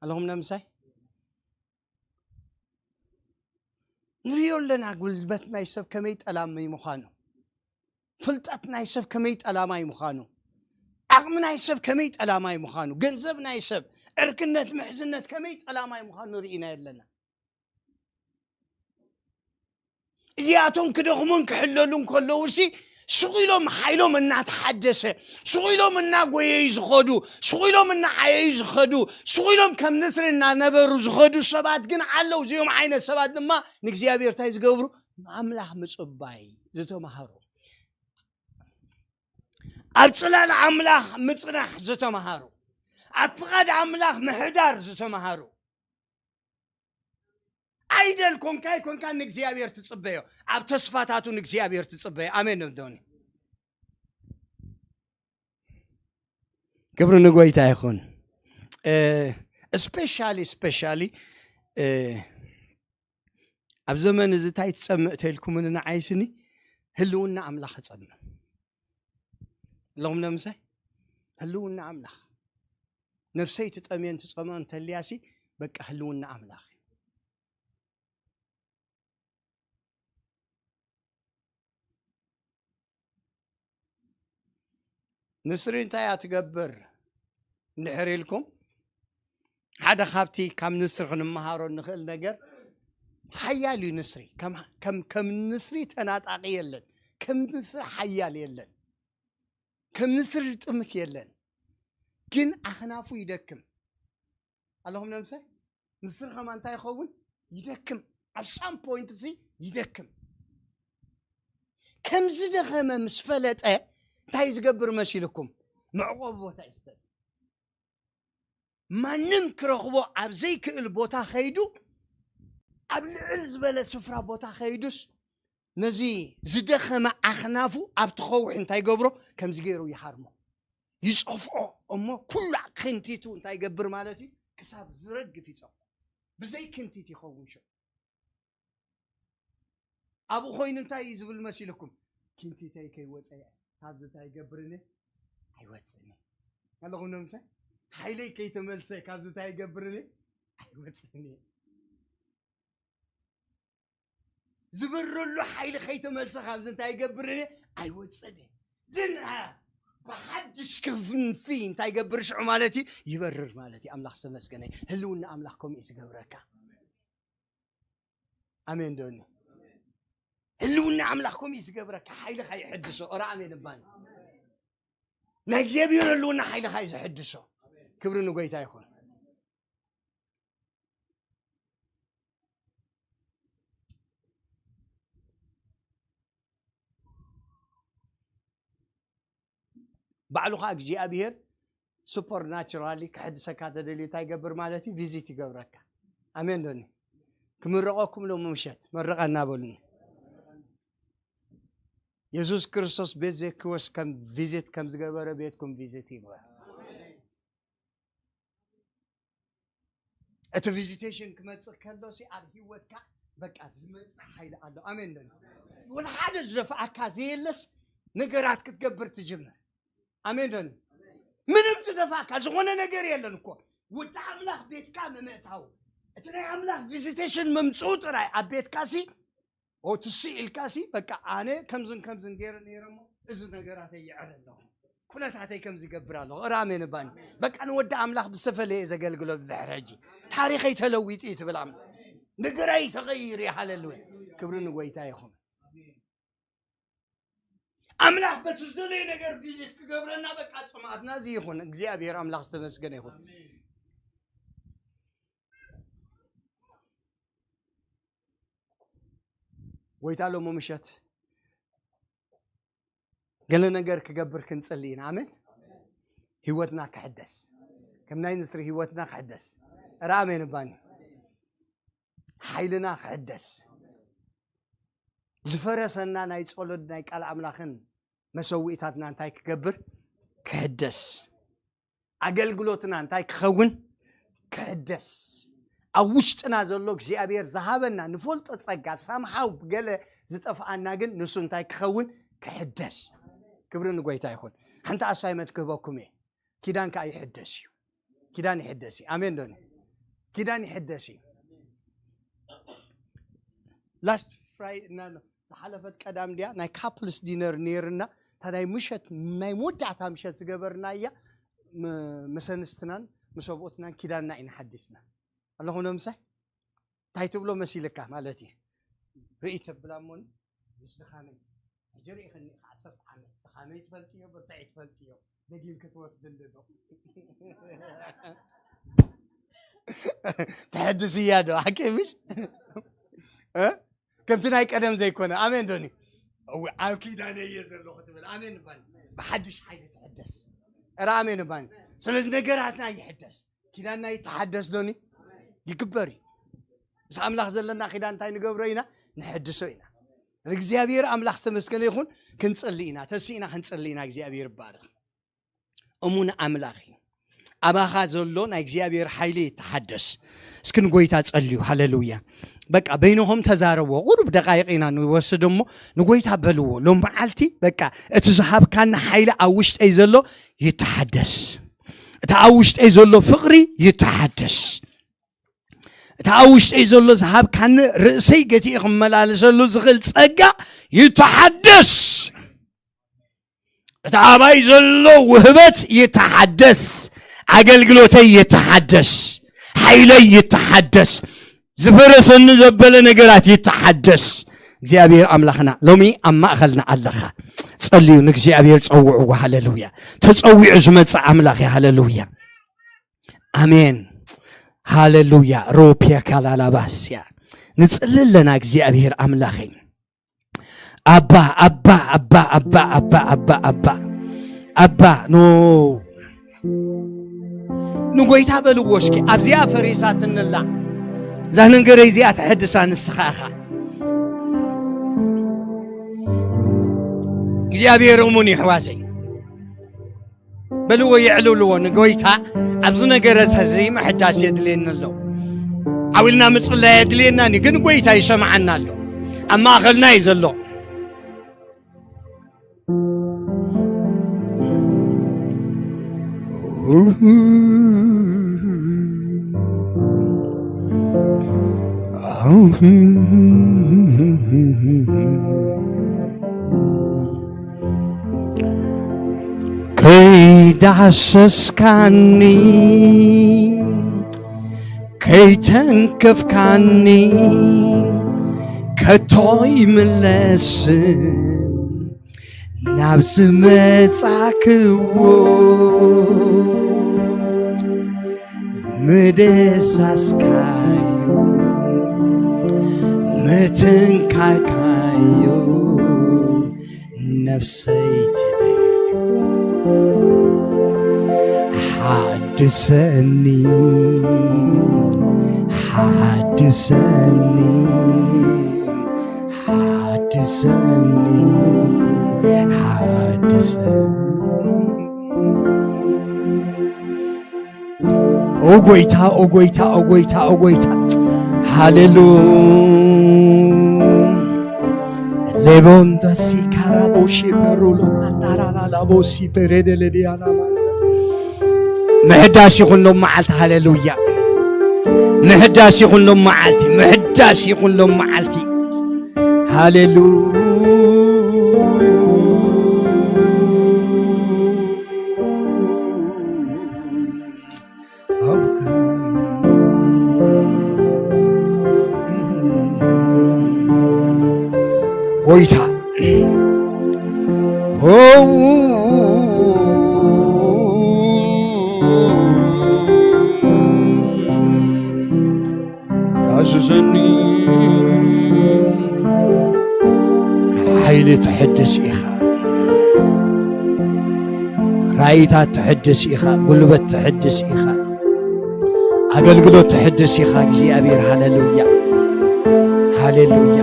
ኣለኹም ነምሳይ? ንሪኦ ኣለና ጉልበት ናይ ሰብ ከመይ ጠላሚ ምዃኑ፣ ፍልጠት ናይ ሰብ ከመይ ጠላማይ ምዃኑ፣ ዓቕሚ ናይ ሰብ ከመይ ጠላማይ ምዃኑ፣ ገንዘብ ናይ ሰብ፣ ዕርክነት፣ ምሕዝነት ከመይ ጠላማይ ምዃኑ ንርኢ ኢና ኣለና። እዚኣቶም ክደኽሙን ክሕለሉን ከለዉ ሲ፣ ስቕ ኢሎም ሓይሎም እናተሓደሰ፣ ስቕ ኢሎም እናጎየዩ ዝኸዱ፣ ስቕ ኢሎም እናዓየዩ ዝኸዱ፣ ስቕ ኢሎም ከም ንስሪ እናነበሩ ዝኸዱ ሰባት ግን ኣለዉ። እዚኦም ዓይነት ሰባት ድማ ንእግዚኣብሔር እንታይ ዝገብሩ? ኣምላኽ ምጽባይ ዝተማሃሩ፣ ኣብ ጽላል ኣምላኽ ምጽናሕ ዝተማሃሩ፣ ኣብ ፍቓድ ኣምላኽ ምሕዳር ዝተማሃሩ። ኣይደል ኮንካ ኣይኮንካ ንእግዚኣብሔር ትጽበዮ፣ ኣብ ተስፋታቱ ንእግዚኣብሔር ትጽበዮ። ኣሜን ዶ? ክብሪ ንጎይታ ይኹን። እስፔሻሊ፣ እስፔሻሊ ኣብ ዘመን እዚ እንታይ ትጸምእ ተልኩምኒ ንዓይስኒ፣ ህልውና ኣምላኽ እጸምእ ኣለኹም። ነምሳይ ህልውና ኣምላኽ፣ ነፍሰይ ትጠምየን ትጸምኦን ተልያሲ፣ በቃ ህልውና ኣምላኽ እዩ። ንስሪ እንታይ እያ ትገብር እንድሕር ኢልኩም፣ ሓደ ካብቲ ካብ ንስሪ ክንመሃሮ እንኽእል ነገር፣ ሓያል እዩ ንስሪ። ከም፣ ከም፣ ከም ንስሪ ተናጣቂ የለን። ከም ንስሪ ሓያል የለን። ከም ንስሪ ጥምት የለን። ግን ኣኽናፉ ይደክም። ኣለኹም ነምሰ? ንስሪ ከማ እንታይ ይኸውን? ይደክም። ኣብ ሳም ፖይንት እዚ ይደክም። ከም ዝደኸመ ምስ ፈለጠ እንታይ ዝገብር መሲልኩም? መዕቆቢ ቦታ ይስተል። ማንም ክረኽቦ ኣብ ዘይክእል ቦታ ኸይዱ፣ ኣብ ልዕል ዝበለ ስፍራ ቦታ ኸይዱስ፣ ነዚ ዝደኸመ ኣኽናፉ ኣብቲ ኸውሒ እንታይ ገብሮ? ከምዚ ገይሩ ይሃርሞ፣ ይጸፍዖ። እሞ ኩሉ ክንቲቱ እንታይ ይገብር ማለት እዩ? ክሳብ ዝረግፍ ይጸፍዖ። ብዘይ ክንቲት ይኸውን ሽዑ። ኣብኡ ኮይኑ እንታይ እዩ ዝብል መሲልኩም? ክንቲተይ ከይወጸ፣ ካብዚ እንታይ ይገብርኒ? ኣይወጽእኒ። ኣለኹም ነምሰ? ሓይለይ ከይተመልሰ ካብዚ እንታይ ይገብርኒ? ኣይወጽእኒ። ዝበረሉ ሓይሊ ከይተመልሰ ካብዚ እንታይ ይገብርኒ? ኣይወጽእኒ። ግን፣ አ፣ ብሓድሽ ክንፊ እንታይ ይገብር ሽዑ ማለት እዩ? ይበርር ማለት እዩ። ኣምላኽ ዝተመስገነ። ህልውና ኣምላኽ ከምኡ እዩ ዝገብረካ። ኣሜን ዶኒ? ህልውና ኣምላኽ ከምኡ እዩ ዝገብረካ። ሓይልኻ ይሕድሶ። ኦራ ኣሜን እባኒ። ናይ እግዚኣብሔር ህልውና ሓይልኻ እዩ ዝሕድሶ። ክብሪ ንጎይታ ይኹን። ባዕሉ ኸዓ እግዚኣብሔር ሱፐርናቹራሊ ክሕድሰካ ተደልዩ እንታይ ይገብር ማለት እዩ? ቪዚት ይገብረካ። ኣሜን ዶኒ? ክምረቐኩም ሎሚ ምሸት መረቐና በሉኒ። የሱስ ክርስቶስ ቤት ዘኪዎስ ከም ቪዚት ከም ዝገበረ ቤትኩም ቪዚት ይግበር። እቲ ቪዚቴሽን ክመጽእ ከሎ ሲ ኣብ ህይወትካ በቃ ዝመጽእ ሓይሊ ኣሎ። ኣሜን ዶ? ወላ ሓደ ዝደፍኣካ ዘየለስ ነገራት ክትገብር ትጅምር። ኣሜን ዶ? ምንም ዝደፍኣካ ዝኾነ ነገር የለን እኮ። ወዲ ኣምላኽ ቤትካ ምምእታው፣ እቲ ናይ ኣምላኽ ቪዚቴሽን ምምጽኡ ጥራይ ኣብ ቤትካ ሲ ኦ ትስእ ኢልካ ሲ በቃ ኣነ ከምዝን ከምዝን ገይረ ነይረ እሞ እዚ ነገራተይ ይዕረ ኣለኹ። ኩነታተይ ከምዚ ይገብር ኣለኹ። እረ ኣሜን እባኒ። በቃ ንወዲ ኣምላኽ ብዝተፈለየ ዘገልግሎ ብድሕሪ ሕጂ ታሪኸይ ተለዊጡ እዩ ትብል ኣምላኽ። ነገረይ ተቐይሩ እዩ። ሃሌሉያ። ክብሪ ንጎይታ ይኹን። ኣምላኽ በቲ ዝደለየ ነገር ቪዚት ክገብረና በቃ ጽምኣትና እዚ ይኹን። እግዚኣብሔር ኣምላኽ ዝተመስገነ ይኹን። ጎይታ ሎሚ ምሸት ገለ ነገር ክገብር ክንጽሊ ኢና። ኣሜን። ህይወትና ክሕደስ፣ ከም ናይ ንስሪ ህይወትና ክሕደስ። እረ ኣሜን እባኒ። ሓይልና ክሕደስ፣ ዝፈረሰና ናይ ጸሎት ናይ ቃል ኣምላኽን መሰውኢታትና እንታይ ክገብር? ክሕደስ። ኣገልግሎትና እንታይ ክኸውን? ክሕደስ። ኣብ ውሽጥና ዘሎ እግዚኣብሔር ዝሃበና ንፈልጦ ጸጋ ሳምሃው ገለ ዝጠፍኣና ግን ንሱ እንታይ ክኸውን? ክሕደስ። ክብሪ ንጎይታ ይኹን። ሓንቲ ኣሳይመንት ክህበኩም እየ። ኪዳን ከኣ ይሕደስ እዩ። ኪዳን ይሕደስ እዩ። ኣሜን ዶኒ? ኪዳን ይሕደስ እዩ። ላስት ፍራይ እና ዝሓለፈት ቀዳም ድያ ናይ ካፕልስ ዲነር ነይርና፣ እታ ናይ ምሸት ናይ መወዳእታ ምሸት ዝገበርና እያ። ም-፣ መሰንስትናን ምስ ሰብኡትናን ኪዳንና ኢና ሓዲስና ኣለኹ ዶ ምሳይ? እንታይ ትብሎ መሲልካ ማለት እዩ? ርኢ ተብላ እሞኒ ምስ ድኻመይ ሕጂ ርኢኽኒ ኢኻ ዓሰርተ ዓመት ድኻመይ ትፈልጥዮ፣ ብርታዒ ትፈልጥዮ፣ ደጊም ክትወስድሊ ዶ? ተሐድስ እያ ዶ ሓቂ ምሽ? እ? ከምቲ ናይ ቀደም ዘይኮነ። ኣሜን ዶኒ? እው፣ ኣብ ኪዳነ እየ ዘለኹ ትብል። ኣሜን ባኒ። ብሓድሽ ሓይሊ ትሕደስ። ኧረ ኣሜን ባኒ። ስለዚ ነገራትና ይሕደስ። ኪዳንና ይተሓደስ ዶኒ? ይግበር እዩ። ምስ ኣምላኽ ዘለና ኪዳን እንታይ ንገብሮ ኢና? ንሕድሶ ኢና። እግዚኣብሔር ኣምላኽ ዝተመስገነ ይኹን። ክንጽሊ ኢና፣ ተሲእና ክንጽሊ ኢና። እግዚኣብሔር ይባረኽ። እሙን ኣምላኽ እዩ። ኣባኻ ዘሎ ናይ እግዚኣብሔር ሓይሊ ይተሓደስ። እስኪ ንጎይታ ጸልዩ። ሃሌሉያ። በቃ በይንኹም ተዛረብዎ። ቁሩብ ደቃይቕ ኢና ንወስድ እሞ ንጎይታ በልዎ። ሎም መዓልቲ በቃ እቲ ዝሃብካኒ ሓይሊ ኣብ ውሽጠይ ዘሎ ይተሓደስ። እቲ ኣብ ውሽጠይ ዘሎ ፍቕሪ ይተሓደስ። እቲ ኣብ ውሽጠይ ዘሎ ዝሃብካኒ ርእሰይ ገቲኡ ክመላለሰሉ ዝኽእል ጸጋ ይተሓደስ። እቲ ኣባይ ዘሎ ውህበት ይተሓደስ። ኣገልግሎተይ ይተሓደስ። ሓይለይ ይተሓደስ። ዝፈረሰኒ ዘበለ ነገራት ይተሓደስ። እግዚኣብሔር ኣምላኽና ሎሚ ኣብ ማእኸልና ኣለኻ። ጸልዩ ንእግዚኣብሔር ጸውዕዎ። ሃሌሉያ። ተጸዊዑ ዝመጽእ ኣምላኽ እዩ። ሃሌሉያ። ኣሜን። ሃሌሉያ። ሮፒያ ካላላባስያ። ንጽሊ ኣለና እግዚኣብሔር ኣምላኸይ። ኣባ፣ ኣባ፣ ኣባ፣ ኣባ፣ ኣባ፣ ኣባ፣ ኣባ። ኣባ፣ ኖ። ንጎይታ በልዎ እስኪ። ኣብዚኣ ፈሪሳትንላ። እዛ ነገረይ እዚኣ ተሐድሳ ንስኻ ኢኻ። እግዚኣብሔር እሙን እዩ ኣሕዋተይ። በልዎ፣ የዕልልዎ ንጎይታ። ኣብዚ ነገረት እዚ ምሕዳስ የድልየኒ ኣሎ። ዓው ኢልና ምጽላይ የድልየናን እዩ፣ ግን ጎይታ ይሰምዓና ኣሎ። ኣብ ማእኸልና እዩ ዘሎ። ከይዳሰስካኒ፣ ከይተንከፍካኒ፣ ከቶ ይምለስን ናብ ዝመጻክዎ ምድሳስካዩ፣ ምትንካካዩ፣ ነፍሰይ ትደልዩ። ሓድሰኒ፣ ሓድሰኒ፣ ሓድሰኒ፣ ሓድሰኒ። ኦ ጎይታ፣ ኦ ጎይታ፣ ኦ ጎይታ፣ ኦ ጎይታ። ሃሌሉ። ሌቦንደሲ ካራቦሺ ፐሩሎ ማናራላላቦሲ ፔሬደለዲያና ማንዳ። ምሕዳስ ይኹን ሎም መዓልቲ። ሃሌሉያ። ምሕዳስ ይኹን ሎም መዓልቲ። ምሕዳስ ይኹን ሎም መዓልቲ። ሃሌሉ። ጎይታ። ዳስሰኒ። ሓይሊ ትሕድስ ኢኻ። ራእይታት ትሕድስ ኢኻ። ጉልበት ትሕድስ ኢኻ። ኣገልግሎት ትሕድስ ኢኻ እግዚኣብሔር። ሃሌሉያ፣ ሃሌሉያ።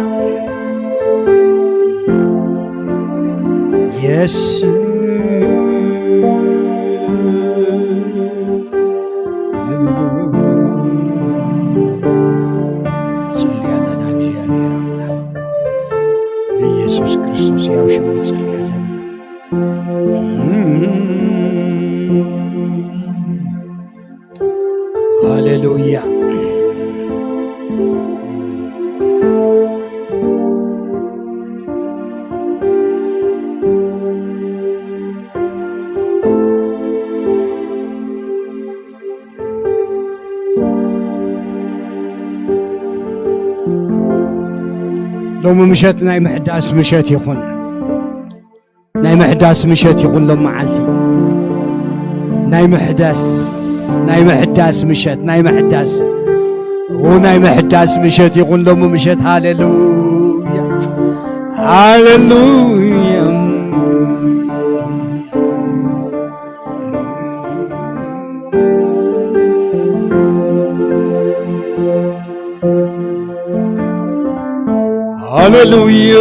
የስ ንጽሊ ኣለና። እግዚኣብሔር ኣምላኽ ብኢየሱስ ክርስቶስ ያው ሽም ንጽሊ ኣለና። ሃሌሉያ። ሎሚ ምሸት ናይ ምሕዳስ ምሸት ይኹን። ናይ ምሕዳስ ምሸት ይኹን ሎም መዓልቲ። ናይ ምሕዳስ፣ ናይ ምሕዳስ ምሸት፣ ናይ ምሕዳስ። ው ናይ ምሕዳስ ምሸት ይኹን ሎም ምሸት። ሃሌሉያ። ሃሌሉያ። ሃሌሉያ።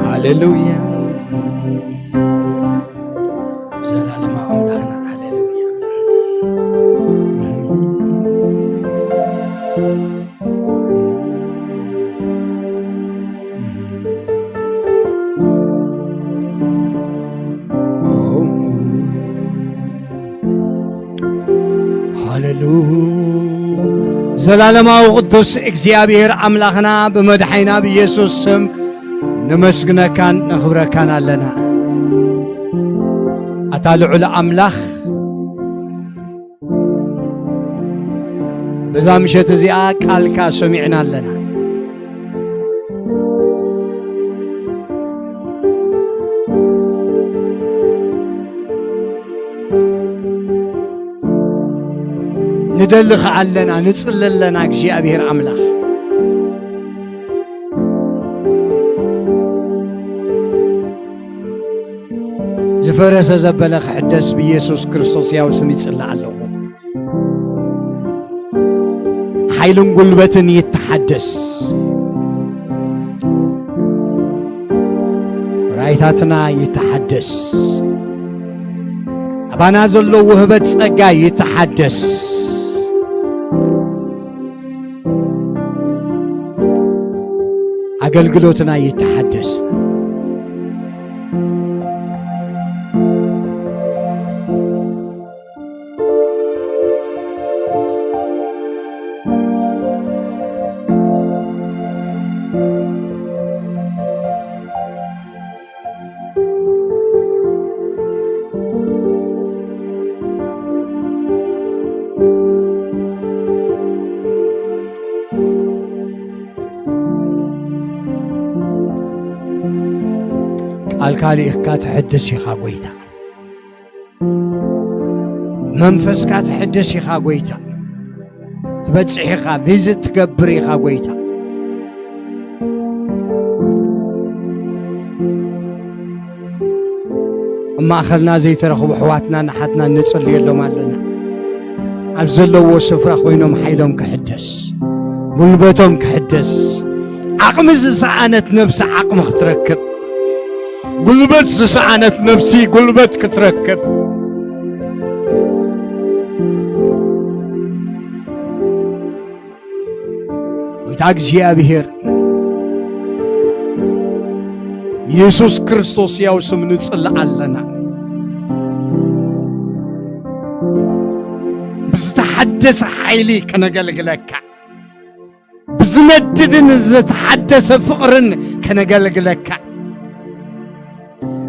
ሃሌሉያ። ዘላለማዊ ኣምላኽና፣ ሃሌሉያ። ሃሌሉ። ዘላለማዊ ቅዱስ እግዚኣብሔር ኣምላኽና፣ ብመድሓይና ብኢየሱስ ስም ነመስግነካን ነኽብረካን ኣለና። ኣታ ልዑል ኣምላኽ፣ በዛ ምሸት እዚኣ ቃልካ ሰሚዕና ኣለና። ንደሊ ኸዓ ኣለና፣ ንጽሊ ኣለና። እግዚኣብሔር ኣምላኽ፣ ዝፈረሰ ዘበለ ክሕደስ ብኢየሱስ ክርስቶስ ያው ስም ይጽሊ ኣለኹ። ሓይልን ጉልበትን ይተሓደስ። ራይታትና ይተሓደስ። ኣባና ዘሎ ውህበት ጸጋ ይተሓደስ። ኣገልግሎትና ይተሓደስ። ቃልካ ልኢኽካ ትሕድስ ኢኻ ጎይታ። መንፈስካ ትሕድስ ኢኻ ጎይታ። ትበጽሕ ኢኻ፣ ቪዝት ትገብር ኢኻ ጎይታ። ኣብ ማእኸልና ዘይተረኽቡ ኣሕዋትና ንሓትና ንጽልየሎም ኣለና። ኣብ ዘለዎ ስፍራ ኮይኖም ሓይሎም ክሕደስ፣ ጉልበቶም ክሕደስ፣ ዓቕሚ ዝሰኣነት ነብሲ ዓቕሚ ክትረክብ፣ ጉልበት ዝሰኣነት ነብሲ ጉልበት ክትረክብ። ጎይታ እግዚኣብሔር ኢየሱስ ክርስቶስ ያው ስም ንጽሊ ኣለና። ብዝተሓደሰ ሓይሊ ከነገልግለካ፣ ብዝነድድን ዝተሓደሰ ፍቕርን ከነገልግለካ፣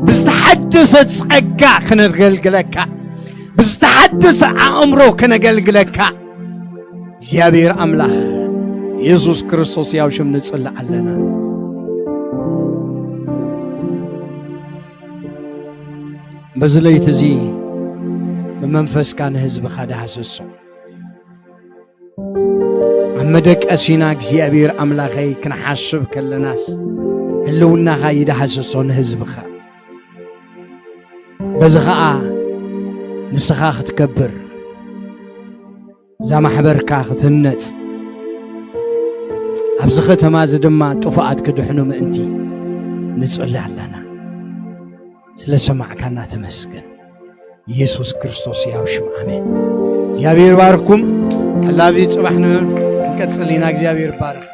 ብዝተሓደሰ ጸጋ ከነገልግለካ፣ ብዝተሓደሰ ኣእምሮ ከነገልግለካ እግዚኣብሔር ኣምላኽ ኢየሱስ ክርስቶስ ያው ሽም ንጽሊ ኣለና። በዚ ለይቲ እዚ ብመንፈስካ ንህዝብኻ ዳህስሶ። ኣብ መደቀሲና እግዚኣብሔር ኣምላኸይ ክንሓስብ ከለናስ ህልውናኻ ይዳህስሶ ንህዝብኻ። በዚ ኸኣ ንስኻ ክትከብር፣ እዛ ማሕበርካ ክትህነጽ፣ ኣብዚ ከተማ እዚ ድማ ጥፉኣት ክድሕኑ ምእንቲ ንጽሊ ኣለና። ስለ ሰማዕካና ተመስገን። ኢየሱስ ክርስቶስ ያው ሽም ኣሜን። እግዚኣብሔር ባርኩም። ሕላፊ ጽባሕ ን-፣ ክንቀጽል ኢና። እግዚኣብሔር ባርክ።